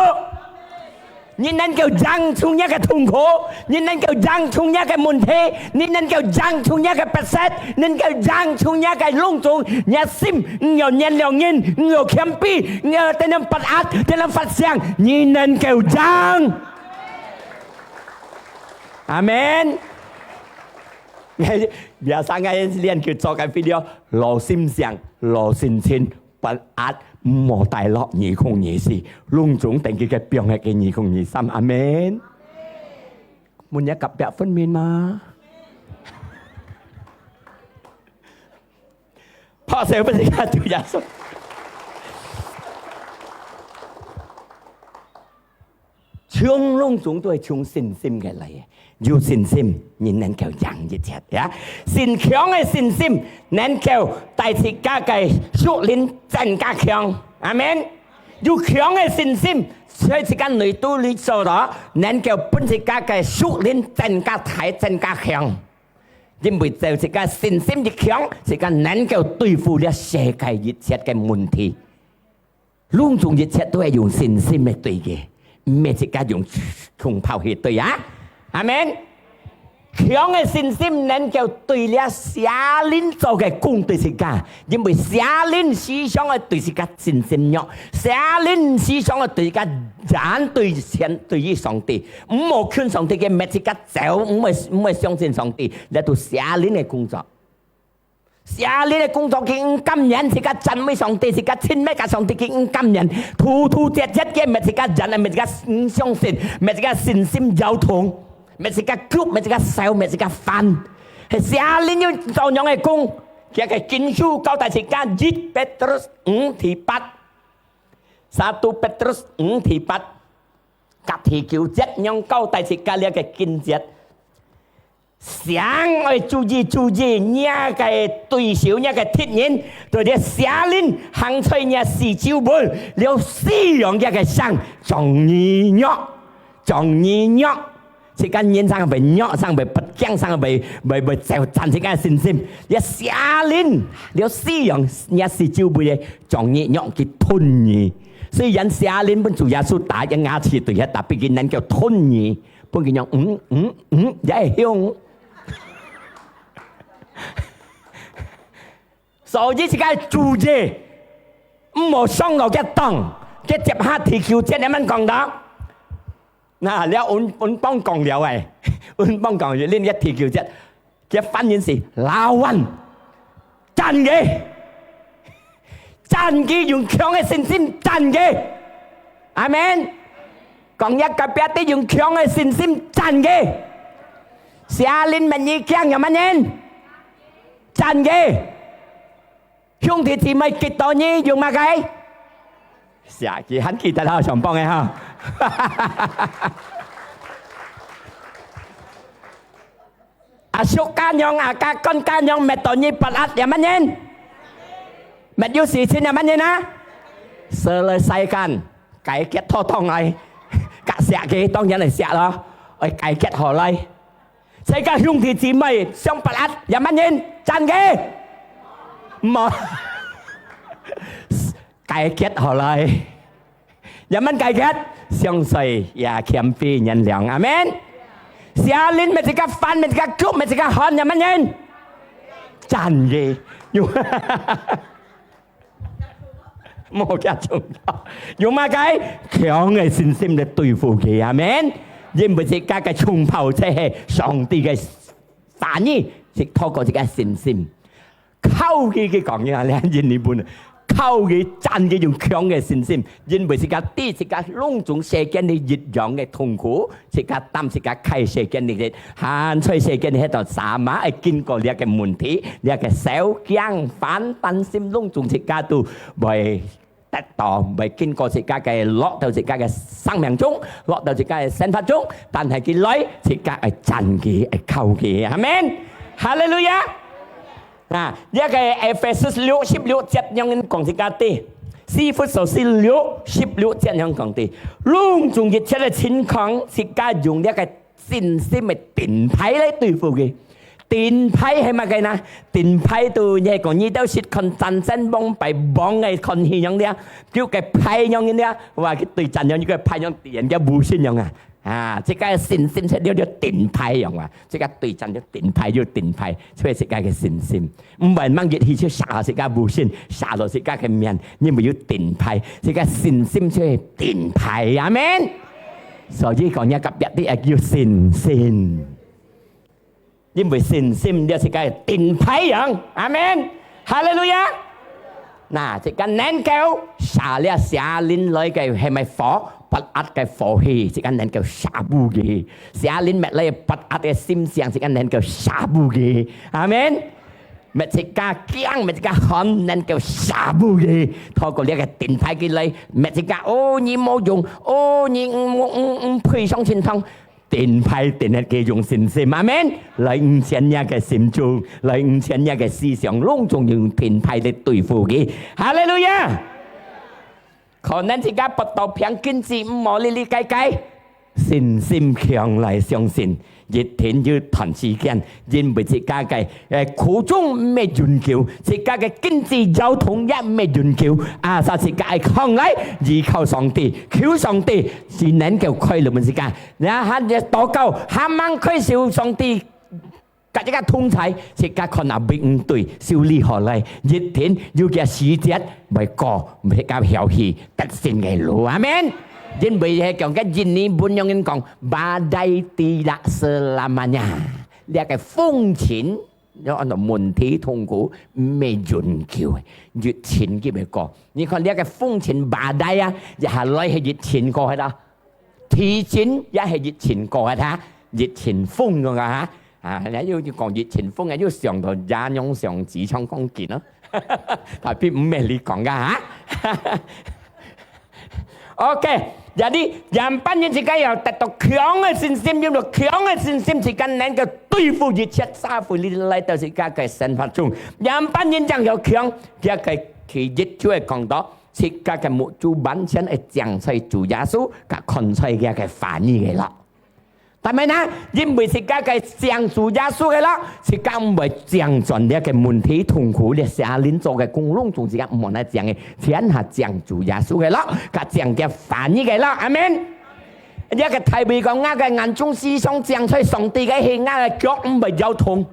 你能夠贏出若个痛苦，你能夠贏出若个問題，你能夠贏出若个逼塞，能夠贏出若个攏總，若心，你愛原諒人，你愛謙卑，你愛等人發閼，等人發聲，你能夠贏。阿門。Biasa ngai練佢做个video，老心想，老心情， 不壓，毋好帶落二空二四，攏總等佢个放忒个二空二三，阿門。問若隔壁分明嗎？拍手分自家主耶穌。從攏總都係從信心个來个，有信心，你能夠贏一切呀。信強个信心，能夠帶自家个屬靈增加強。阿門。有強个信心，在自家內肚裡做到，能夠分自家个屬靈增加大、增加強。因為只有自家信心一強，自家能夠對付這世界一切个問題。 攏總一切都係用信心來對个，毋係自家用銃炮去對啊。阿門。強个信心能夠對這邪靈做个工對自家，因為邪靈時常愛對自家信心弱，邪靈時常愛對自家反對前，對於上帝，毋好近上帝个，搣自家走，毋會，毋會相信上帝，這都邪靈个工作。 邪靈个工作佢毋甘願，自家讚美上帝，自家親密个上帝佢毋甘願，突突切切个搣自家人，搣自家毋相信，搣自家信心搖動，搣自家哭，搣自家愁，搣自家煩。係邪靈有做樣个工，佢个經書交代自家，一Petrus五第八，satu Petrus五第八，甲第九節樣交代自家這个經節。 想愛注意，注意，若个對手，若个敵人，就係邪靈行在若四周圍，了四樣个聲，像耳弱，像耳弱。自家人生會弱，生會不驚，生會，會，會走散自家信心。這邪靈，了四樣，若四周圍个，像耳弱，佢吞你。雖然邪靈分主耶穌打，用牙齒對佢打，tapi佢能夠吞你。 分佢講，嗯，嗯，嗯，也會響。所以自家注意，毋好上路个當，佢接下第九節恁樣講到。那了，阮，阮幫講了誒，阮幫講了，恁个第九節，佢翻譯是lawan。 戰佢，戰佢，用強个信心戰佢。阿門。講若隔壁个，用強个信心戰佢。邪靈乜你驚有麼人？戰佢！兄弟姊妹激到你有麼个？寫佢還記得好上榜个哈。阿叔家娘、阿家官家娘，搣到你發閼，有麼人？搣有事情，有麼人啊？Selesaikan，解決妥當來。甲寫佢，當然係寫咯，愛解決好來。自家兄弟姊妹相發閼，有麼人？戰佢？無。解決好來。 有麼解決？上帝也謙卑原諒。阿們。邪靈乜自家煩，乜自家苦，乜自家寒，有麼人？戰佢。有，無佢衝動。有麼个？強个信心來對付佢。阿們。因為自家个銃炮就係上帝个話語，係透過自家信心。 靠佢，佢講啊，這印尼文，靠佢，戰佢用強个信心，因為自家知自家攏總世間裡一樣个痛苦，自家擔自家開世間裡个，還在世間裡歇到sama，愛經過這个問題，這个愁驚煩、擔心，攏總自家都會得到，會經過自家个，落到自家个生命中，落到自家个生活中，但係佢來，自家愛戰佢，愛靠佢。阿們。哈利路亞。 啊，這个Efesus六十六節樣講自家知，以弗所書六十六節樣講知，攏總一切个情況，自家用這个信心个盾牌來對付佢。盾牌係麼个呢？盾牌就係講你兜識看戰爭王牌王个看戲樣个，就个牌樣个，哇，佢對戰樣，你个牌樣，敵人个武信樣啊。 啊，自家个信心係了了盾牌樣啊，自家對戰了盾牌，有盾牌，就係自家个信心。毋會吂一氣就射自家武信，射到自家个面，因為有盾牌，自家信心就係盾牌。阿們。所以講，你隔壁个愛有信心。 因為信心了自家个盾牌樣。阿們。哈利路亞。那，自家能夠射了邪靈來个係麼个火，發閼个火氣，自家能夠射唬佢。邪靈乜來發閼个心想，自家能夠射唬佢。阿們。乜自家驚，乜自家寒，能夠射唬佢。透過這个盾牌佢來，乜自家，哦，你無用，哦，你毋，毋，毋，毋配上天堂。 盾牌，盾牌佢用信心，阿們。來，五千年个心中，來，五千年个思想，攏總用盾牌來對付佢。哈利路亞！可能自家發到病，經濟毋好哩哩該該，信心強來相信，一定有段時間，因為自家个，呃，苦衷毋係永久，自家个經濟搖動也毋係永久，啊，所以自家愛強來依靠上帝，求上帝，係能夠開路分自家。 然後還禱告，還吂開始上帝，甲自家同在，自家看啊，毋對，修理好來，一定有个時節會過，自家曉去得勝个路。阿們。因為係講个印尼文用人講，badai tidak selamanya，這个風塵，有安到問題痛苦，毋係永久个，疫情佢會過。你看這个風塵badai啊，一下來係疫情過去啦。 地震也係疫情過个哈，疫情風个哈。啊，人又，又講疫情風啊，又想到也用相機像講緊咯。Tapi毋係你講个哈。OK，jadi，仰般人自家要得到強个信心，有了強个信心，自家能夠對付一切社會裡來到自家个生活中。仰般人正有強，佢个第一就係講到，自家个目珠完全係正在主耶穌，甲看在佢个話語个咯。 但係呢，因為自家个正主耶穌个啦，自家毋會正轉這个問題、痛苦、這邪靈做个工，攏總自家毋會來正个，全下正主耶穌个啦，甲正个話語个啦，阿們。這个大衛講，𠊎个眼中時常正在上帝个，係𠊎个腳毋會搖動。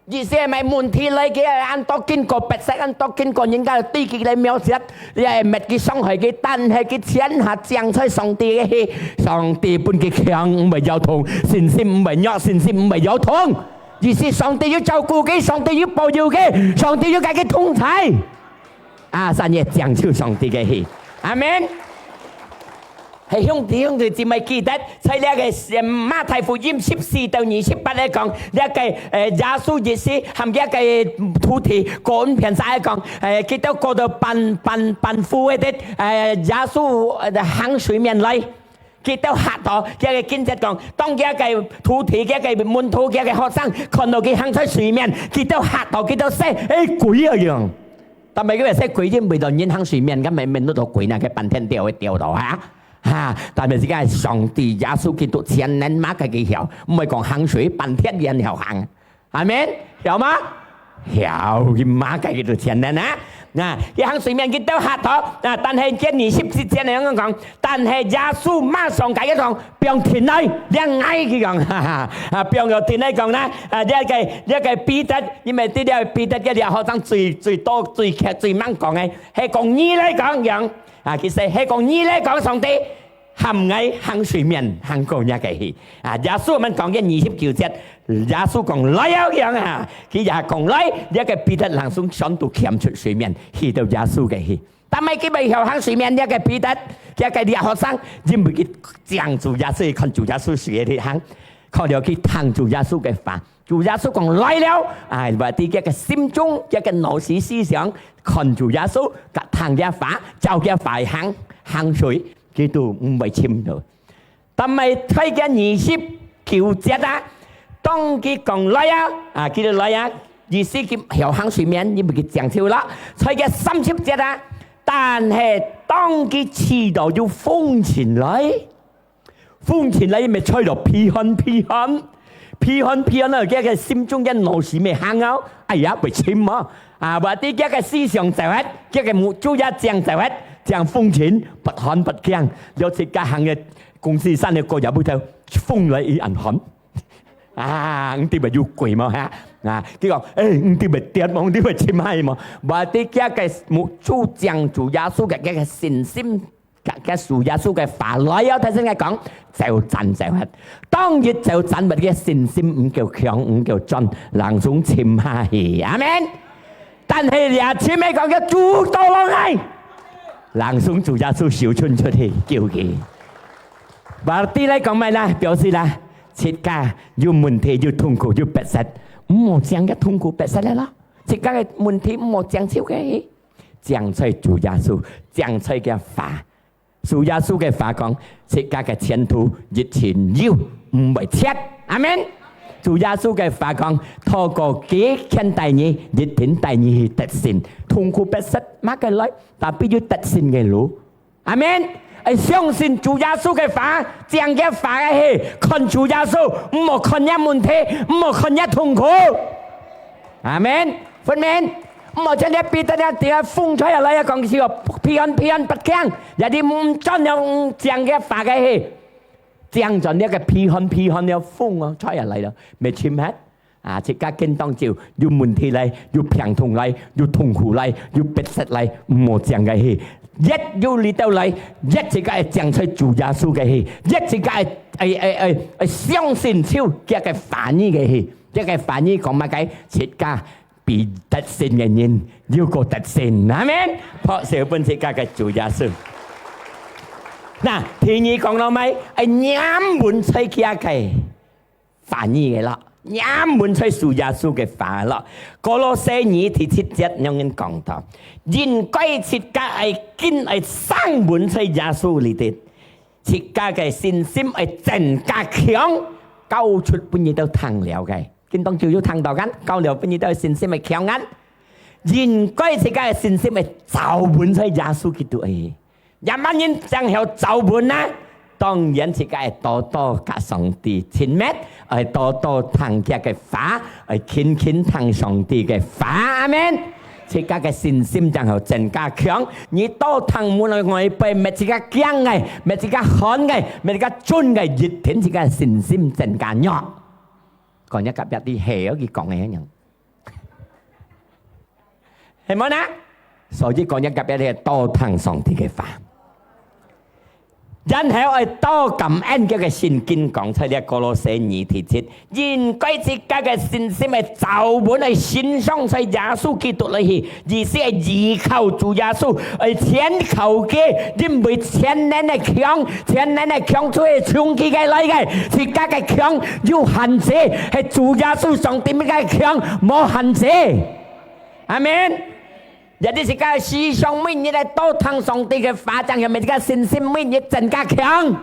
意思係問題來，佢恁多經過逼迫，恁多經過人家對佢來藐視，也係搣佢傷害佢，但係佢全下正在上帝个去，上帝分佢強，毋會搖動，信心毋會弱，信心毋會搖動。意思上帝有照顧佢，上帝有保佑佢，上帝有甲佢同在。啊，三月正就上帝个去。阿們。係兄弟兄弟姊妹記得，在這个，呃，馬太福音十四到二十八來講，這个，呃，耶穌一世含這个徒弟講片晒講，呃，佢兜過到半，半，半湖个，呃，耶穌，呃，行水面來，佢兜嚇到，這个經節講，當這个徒弟，這个門徒，這个學生看到佢行在水面，佢兜嚇到，佢兜說：「哎，鬼啊樣！」但係佢話說鬼，因為到人行水面，該面面都到鬼，那个半天吊个吊到啊。哈，但係這个上帝耶穌基督全能麼个佢曉，毋會講行水，半天也曉行。阿門，曉嗎？曉，佢麼个佢都全能啊！那，佢行水面，佢兜嚇到，那，但係這二十節恁樣講，但係耶穌馬上甲佢講：「放停來，這𠊎！」佢講，哈哈，啊，放佢停來講啦，啊，這个，這个彼得，因為這个彼得个這學生最，最多、最劇、最猛講个，係講你來講樣。 啊，其實係講你來講，上帝喊𠊎行水面，行過這个去。啊，耶穌，𠊎等講个二十九節，耶穌講：「來啊！」樣啊，佢也講：「來！」這个彼得langsung想到潛出水面，去到耶穌个去。但係佢毋曉行水面，這个彼得，這个這學生，因為佢驚主耶穌，看主耶穌水个去行，看了佢聽主耶穌个話。 主耶穌講：「來了！」啊，話在佢个心中，佢个腦屎思想，看主耶穌，甲聽佢話，照佢話行，行水，佢都毋會沉落。但係在佢二十九節啊，當佢講：「來啊！」啊，佢就來啊，意思佢曉行水面，因為佢正手啦。在佢三十節啊，但係當佢試到有風情來， 風情來，佢就吹到疲寒疲寒，疲寒疲寒了，佢个心中个腦屎乜行哦，哎呀，會沉哦。啊，話在佢个思想走忒，佢个目珠也正走忒，正風情，不寒不驚。了自家行个公司山个過也毋透，風來佢恁寒。啊，毋知會有鬼無哈？啊，佢講：「哎，毋知會跌無，毋知會沉海無？」話在佢个目珠正主耶穌个，佢个信心 甲，甲主耶穌个話來了，頭先𠊎講，走轉走忒。當日走轉忒个信心毋夠強，毋夠壯，langsung沉下去。阿門。但係這沉个講个主到落來，langsung主耶穌手伸出去救佢。Berarti來講麼个啦？表示啦，自家有問題、有痛苦、有迫切，毋好將个痛苦迫切个咯。自家个問題毋好將手个去。 將在主耶穌，將在佢个話。主耶穌个話講，自家个前途一定有，毋會缺。阿門。主耶穌个話講，透過佢牽帶你，一定帶你去得勝。痛苦迫切麼个來，tapi有得勝个路。阿門。愛相信主耶穌个話，將佢个話个去，看主耶穌，毋好看若問題，毋好看若痛苦。阿門。分明。 毋好像這彼得這，這風吹下來啊，講佢哦，疲寒疲寒，不驚，也你毋轉了，嗯，將佢話个去，將轉了个疲寒疲寒了，風哦，吹下來了，乜沉忒。啊，自家見當久，有問題來，有病痛來，有痛苦來，有迫切來，毋好將个去。越有力道來，越自家會將在主耶穌个去，越自家會，會，會，會，會相信主佢个話語个去。佢个話語講麼个？自家 比得勝个人又過得勝。阿門。拍手分自家个主耶穌。那，第二講到麼个？愛黏穩在佢个話語个咯，黏穩在主耶穌个話咯。歌羅西書第七節恁樣講到，應該自家愛緊愛生穩在耶穌裡頭，自家个信心愛增加強，交出分你兜聽了个。 今當晝有聽到kan，交了分你兜信心个強kan。應該自家个信心愛抓穩在耶穌基督个。仰般人正曉抓穩呢？當然自家愛多多甲上帝親密，愛多多聽佢个話，愛勤勤聽上帝个話。阿門。自家个信心正曉增加強。你多聽門外背，乜自家驚个，乜自家寒个，乜自家顫个，一定自家个信心增加弱。 講若隔壁知係哦，佢講个樣，係無呢？所以講若隔壁知，多聽上帝个話。然後愛多感恩，佢个聖經講在這歌羅西二第七，應該自家个信心愛照穩，愛sinang在耶穌基督裡去，意思愛依靠主耶穌，愛全靠佢，因為全能个強，全能个強就係從佢个來个，自家个強有限制，係主耶穌上帝个強無限制。阿門。 Jadi自家時常每日來多聽上帝个話，正係自家信心每日增加強。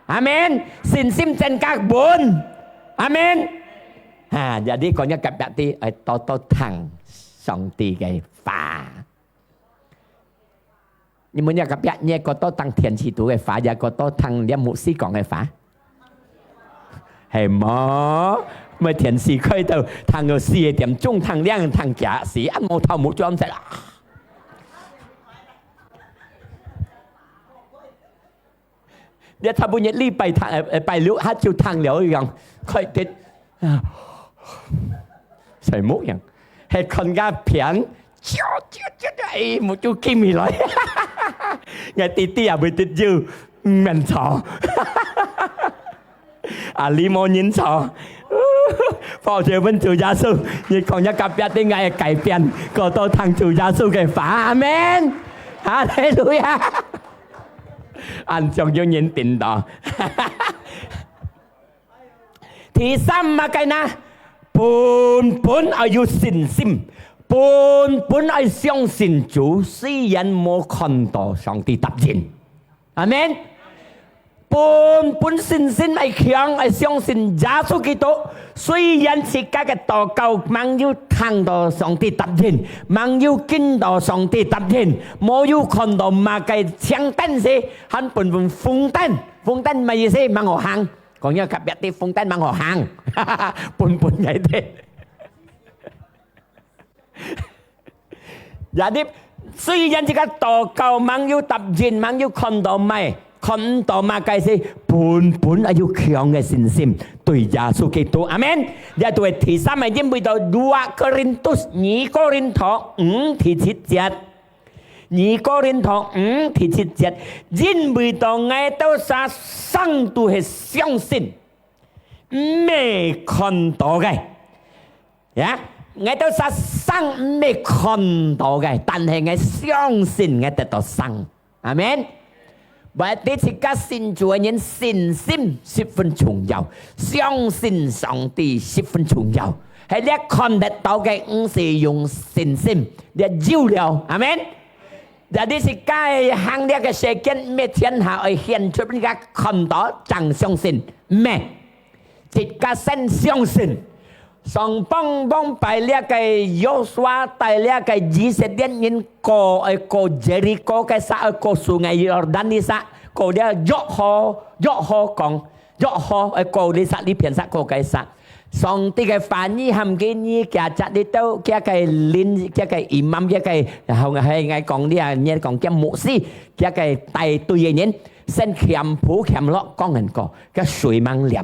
阿門。信心增加穩。阿門。啊，jadi講一個別个，愛多多聽上帝个話。你問一個別，你過多聽電視台个話，也過多聽這牧師講个話？ 係無？麼電視開到聽到四點鐘，聽兩聽假死，啊，無頭目轉色啊！你差不多禮拜聽，呃，呃，拜六下晝聽了一樣，開的，啊，睡目樣，係看个片，啾啾啾啾，哎，目珠金起來。𠊎弟弟也會得救，毋免吵。 啊，你無人吵。抱歉，問主耶穌，你講一個別个，𠊎會改變，過多聽主耶穌个話。阿門。哈利路亞。恁樣有人聽到。第三麼个呢？本本愛有信心，本本愛相信主，雖然無看到上帝答應。 阿門。本本信心愛強，愛相信耶穌基督。雖然自家个禱告吂有聽到上帝答應，吂有見到上帝答應，無有看到麼个青燈時，還本本紅燈，紅燈麼意思？吂好行。講一個別个，紅燈吂好行，本本个的。 Jadi，雖然自家禱告吂有答應，吂有看到麼，看毋到麼个事，本本愛有強个信心，對耶穌基督。阿門。這就係第三个，因為到二哥林多，二哥林多五第七節，二哥林多五第七節，因為到𠊎兜儕生都係相信，毋係看到个。 呀，𠊎兜儕生毋係看到个，但係𠊎相信𠊎得到生。阿門。Berarti自家信主个人，信心十分重要，相信上帝十分重要。係這看得到个，毋係用信心，這有了。阿門。Jadi自家行這个世間，毋係天下愛顯出自家看到正相信，毋係。 自家先相信。上往往擺這个約書亞帶這个以色列人過，愛過耶利哥个時，愛過脣个約旦个時，過了約旦，約旦講，約旦愛過這時，這片時過个時，上帝个話語喊佢，你厥隻這兜，厥个領，厥个imam，厥个，後，後，𠊎講這，你講厥牧師，厥个帶隊个人，先徛步徛落，講恁个，該水吂啉。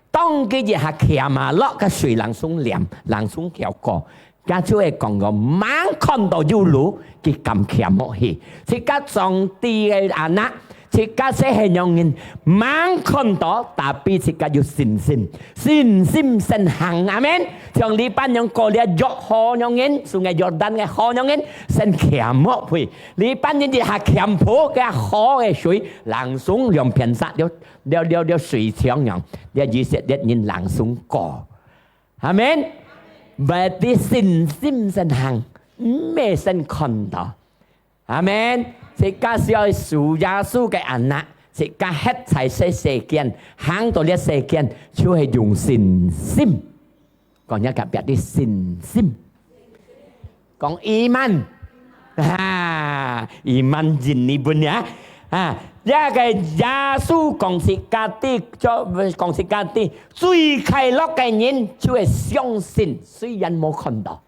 當佢一下徛啊落，該水langsung啉，langsung曉過。該就係講个，吂看到有路，佢敢徛落去。自家上帝个anak，自家係恁樣人，吂看到，tapi自家有信心，信心先行。阿門。像這班人過了約旦樣人，脣个約旦个河樣人，先徛落去。這班人一下徛步，該河个水langsung兩片煞了。 了，了，了水牆樣，這以色列人langsung過。阿門。Berarti信心先行，毋係先看到。阿門。自家係愛屬耶穌个anak，自家歇在這世間，行到這世間，就係用信心。 講一個別个信心。講iman。啊，iman印尼文呀。啊，這个耶穌講自家知，講自家知，最快樂个人就係相信，雖然無看到。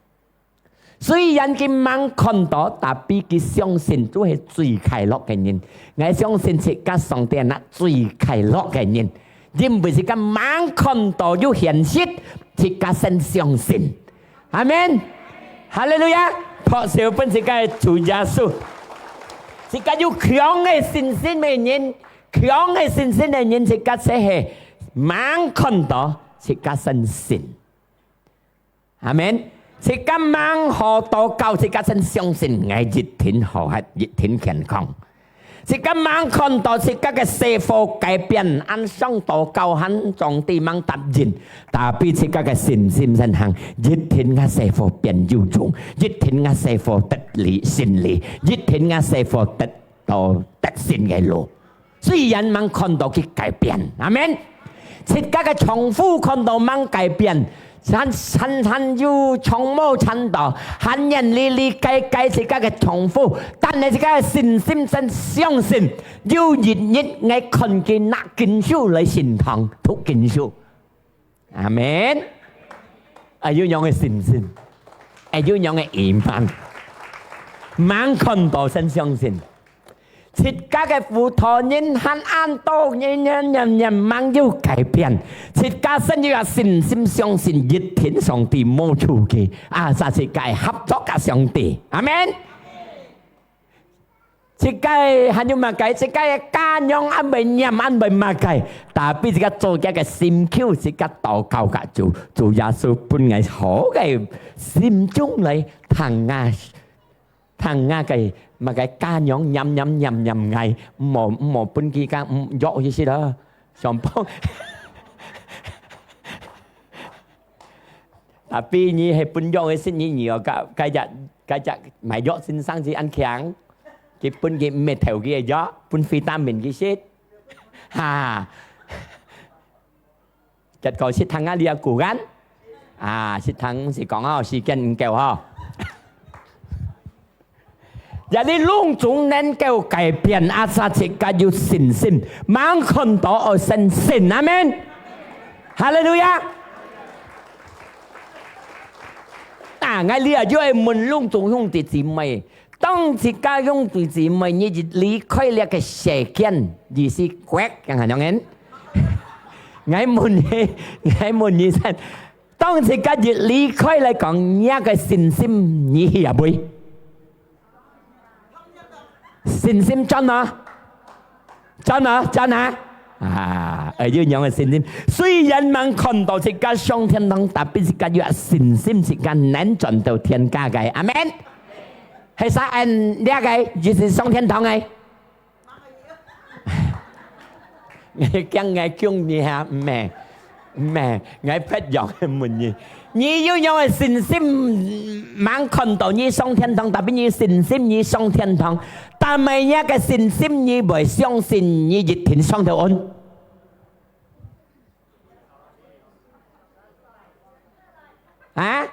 雖然佢吂看到，tapi佢相信就係最快樂个人。𠊎相信自家上帝anak最快樂个人。 因為自家吂看到有現實，自家先相信。阿門。哈利路亞！拍手分自家个主耶穌。自家有強个信心个人，強个信心个人，自家就係吂看到，自家先信。阿門。自家吂好禱告，自家先相信，𠊎一定好，一定健康。自家吂看到自家个生活改變，恁想禱告，喊上帝吂答應，tapi自家个信心先行，一定𠊎生活變有用，一定𠊎生活得利，勝利，一定𠊎生活得到得勝个路。雖然吂看到佢改變，阿門。自家个丈夫看到吂改變，還，還，還有丈母看到，還願離離開開自家个丈夫，但係自家个信心真相信，有一日𠊎看佢拿經書來聖堂讀經書。 阿門。愛有恁樣个信心，愛有恁樣个iman，吂看到先相信。自家个屋頭人還恁多年年年年吂有改變，自家先有信心相信一定上帝無出去，asal自家合作佮上帝。阿門。 自家還有麼个？自家个家娘恁會念，恁會麼个？Tapi自家做厥个心臼，自家禱告佮主，主耶穌分𠊎好个心中來聽𠊎，聽𠊎个麼个家娘念念念念𠊎，毋好，毋好分佢講，嗯，約佢去啦，上班。Tapi你係分約个時，你，你愛該，該隻，該隻賣藥先生係恁強，佢分佢毋係頭佢个藥，分vitamin佢食。哈，結果食糖啊，你也顧緊。啊，食糖毋係講吼，時間毋夠吼。 這裡攏總能夠改變，asal自家有信心，吂看到愛相信，阿門。哈利路亞！啊，𠊎這又愛問攏總兄弟姊妹，當自家兄弟姊妹，你一離開這个世間，你係quek，恁樣呢？𠊎問你，𠊎問你先， 當自家一離開來講，若个信心你去啊未？信心轉啊？轉啊？轉啊？啊，愛有恁樣个信心。雖然吂看到自家上天堂，tapi自家有信心，自家能轉到天家个。阿門。係啥人這个，就係上天堂个？ 𠊎驚𠊎驚你哈，毋係，毋係，𠊎別樣个問你。你有恁樣个信心，吂看到你上天堂，tapi你信心你上天堂，但係若个信心你會相信你一定上到岸？ 啊？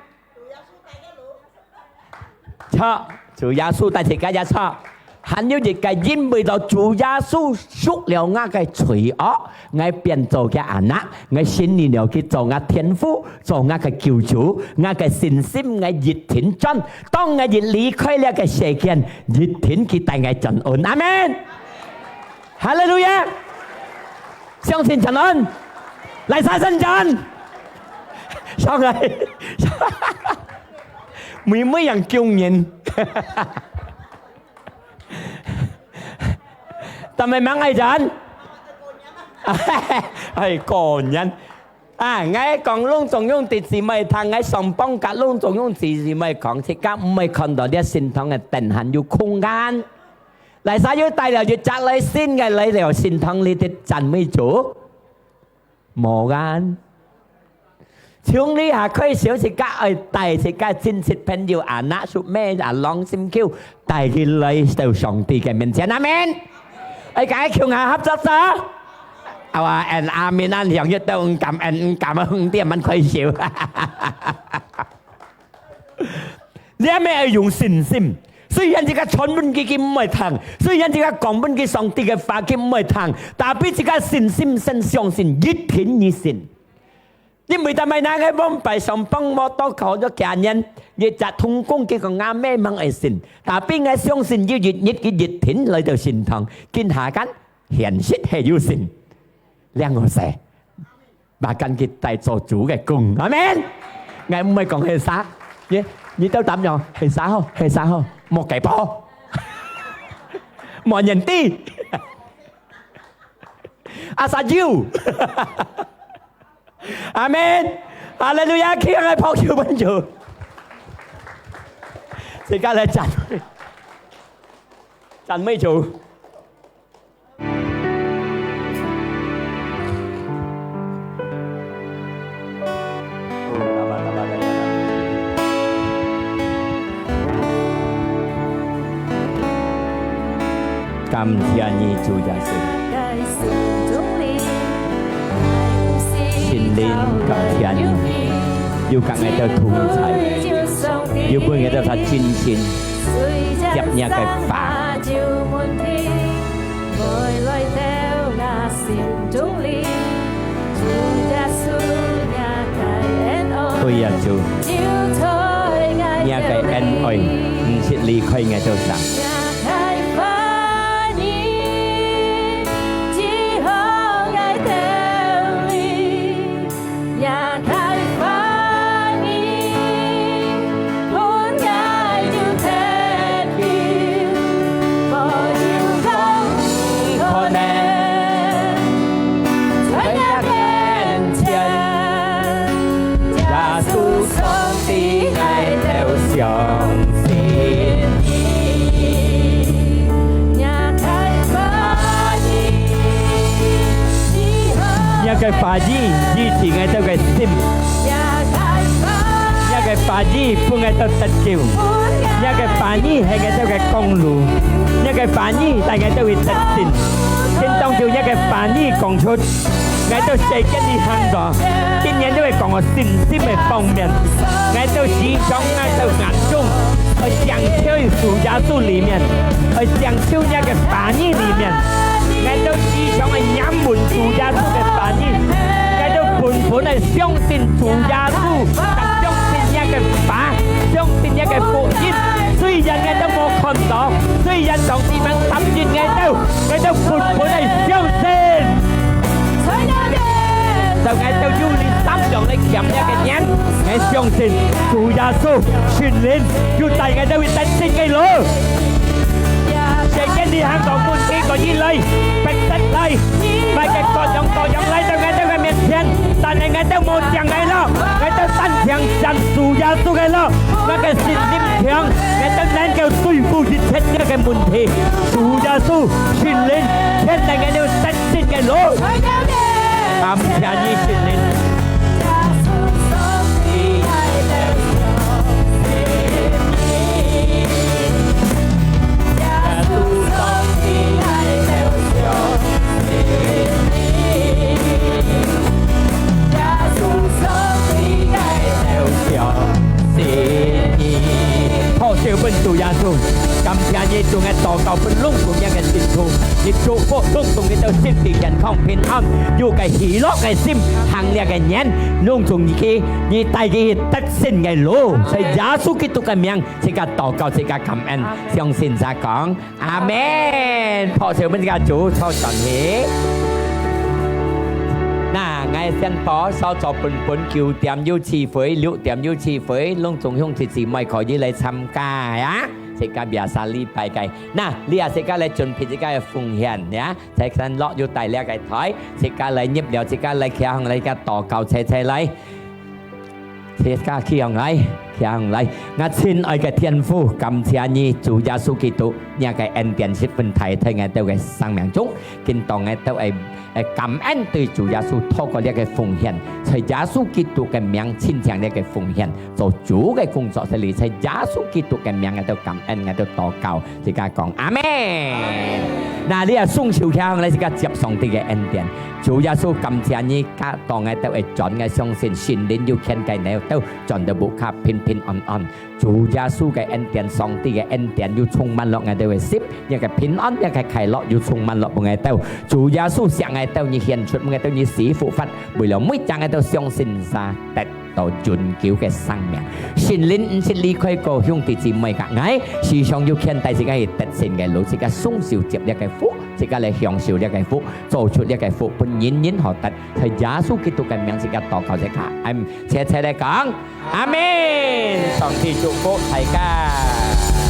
著，主耶穌帶自家也著。還有一个，因為到主耶穌贖了𠊎个罪惡，𠊎變做厥anak，𠊎信你了佢做𠊎天父，做𠊎个救主，𠊎个信心𠊎一定轉。當𠊎一離開這个世間，一定佢帶𠊎轉岸。阿門。 哈利路亞！相信轉岸，來，儕先轉？上來，每每樣救人。但係吂愛轉？哎，果然。 啊，𠊎講攏總兄弟姊妹聽，𠊎上幫甲攏總兄弟姊妹講，自家毋會看到這聖堂个燈還有空間。來，儕又帶了一隻來新个來了聖堂裡的讚美主？無啊。從這下開始，自家愛帶自家親戚朋友、anak、叔姆、阿郎、心臼， 帶佢來到上帝个面前，阿門。愛甲佢共下合作做。啊，哇，and阿門，恁響一到，毋敢，and毋敢啊，五點恁開心。這乜愛用信心。雖然自家傳分佢，佢毋會聽；雖然自家講分佢上帝个話，佢毋會聽，tapi自家信心先相信，一定你信。 因為但係那個往擺上幫我禱告咗幾年，一隻同工佢講阿姆吂愛信，tapi𠊎相信有一日佢一定來到聖堂，今下間現實係有信。兩個細，把間佢帶做主个工，阿門。𠊎毋會講係啥，你，你兜膽樣，係啥好，係啥好，莫計較，莫認知。Asal you。阿門。哈利路亞，企起來拍手分主。自家來讚美，讚美主。 感謝你，主耶穌。聖靈，感謝你，有佮𠊎兜同在，有分𠊎兜較真心接若个話。 對啊，主，若个恩愛，毋識離開𠊎兜儕。 若个話語醫治𠊎兜个心。若个話語分𠊎兜得救。若个話語係𠊎兜个光路。若个話語帶𠊎兜去得勝。今當晝若个話語講出，𠊎兜世間裡行到，今年都會講到信心个方面。𠊎兜時常𠊎兜眼中 愛淨在主耶穌裡面，愛淨在若个話語裡面。𠊎兜時常愛仰望主耶穌个話語，𠊎兜本本愛相信主耶穌，佮相信若个話，相信若个福音。雖然𠊎兜無看到，雖然上帝吂答應𠊎兜，𠊎兜本本愛相信。 就𠊎兜有這三樣來欠這个人，𠊎相信主耶穌聖靈有帶𠊎兜去得勝个路。世間裡行到問題過一來，逼迫來，麼个各樣各樣來到𠊎兜个面前，但係𠊎兜無淨个路，𠊎兜單淨行主耶穌个路，若个信心強，𠊎兜能夠對付一切這个問題。主耶穌聖靈牽帶𠊎兜得 勝个路。感謝你，聖靈。拍手分主耶穌，感謝你，主，𠊎禱告分攏總若个信徒，你祝福攏總佢兜身體健康平安，有个喜樂个心，行這个年，攏總你去，你帶佢去得勝个路，在耶穌基督个名，自家禱告，自家感恩，相信自家講， 阿門。拍手分自家主，坐轉去。那，𠊎宣布，韶早本本九點有聚會，六點有聚會，攏總兄弟姊妹可以來參加啊。自家biasa禮拜个。那，這下自家來準備自家个奉獻呀，在山落有帶這个台，自家來入了，自家來企項來个禱告，齊齊來。 自家企項來，企項來。𠊎親愛个天父，感謝你，主耶穌基督，若个恩典十分大，在𠊎兜个生命中，今當𠊎兜會，會感恩對主耶穌透過這个奉獻，在耶穌基督个名，親像這个奉獻，做主个工作，這裡在耶穌基督个名，𠊎兜感恩，𠊎兜禱告。 自家講，阿門。那這下雙手擎䟘來，自家接上帝个恩典。主耶穌，感謝你，教導𠊎兜會轉，𠊎相信聖靈有牽𠊎兜轉到屋下平平安安。主耶穌个恩典，上帝个恩典又充滿落𠊎兜个心，這个平安，這个快樂又充滿落分𠊎兜。主耶穌惜𠊎兜，你獻出分𠊎兜，你死復活，為了每隻𠊎兜相信儕得 到永久个生命。聖靈毋識離開過兄弟姊妹佮𠊎，時常有牽帶自家去得勝个路，自家雙手接這个福，自家來享受這个福，做出這个福，分人人好得。在耶穌基督个名，自家禱告，自家，嗯，齊齊來講，阿門。上帝祝福大家。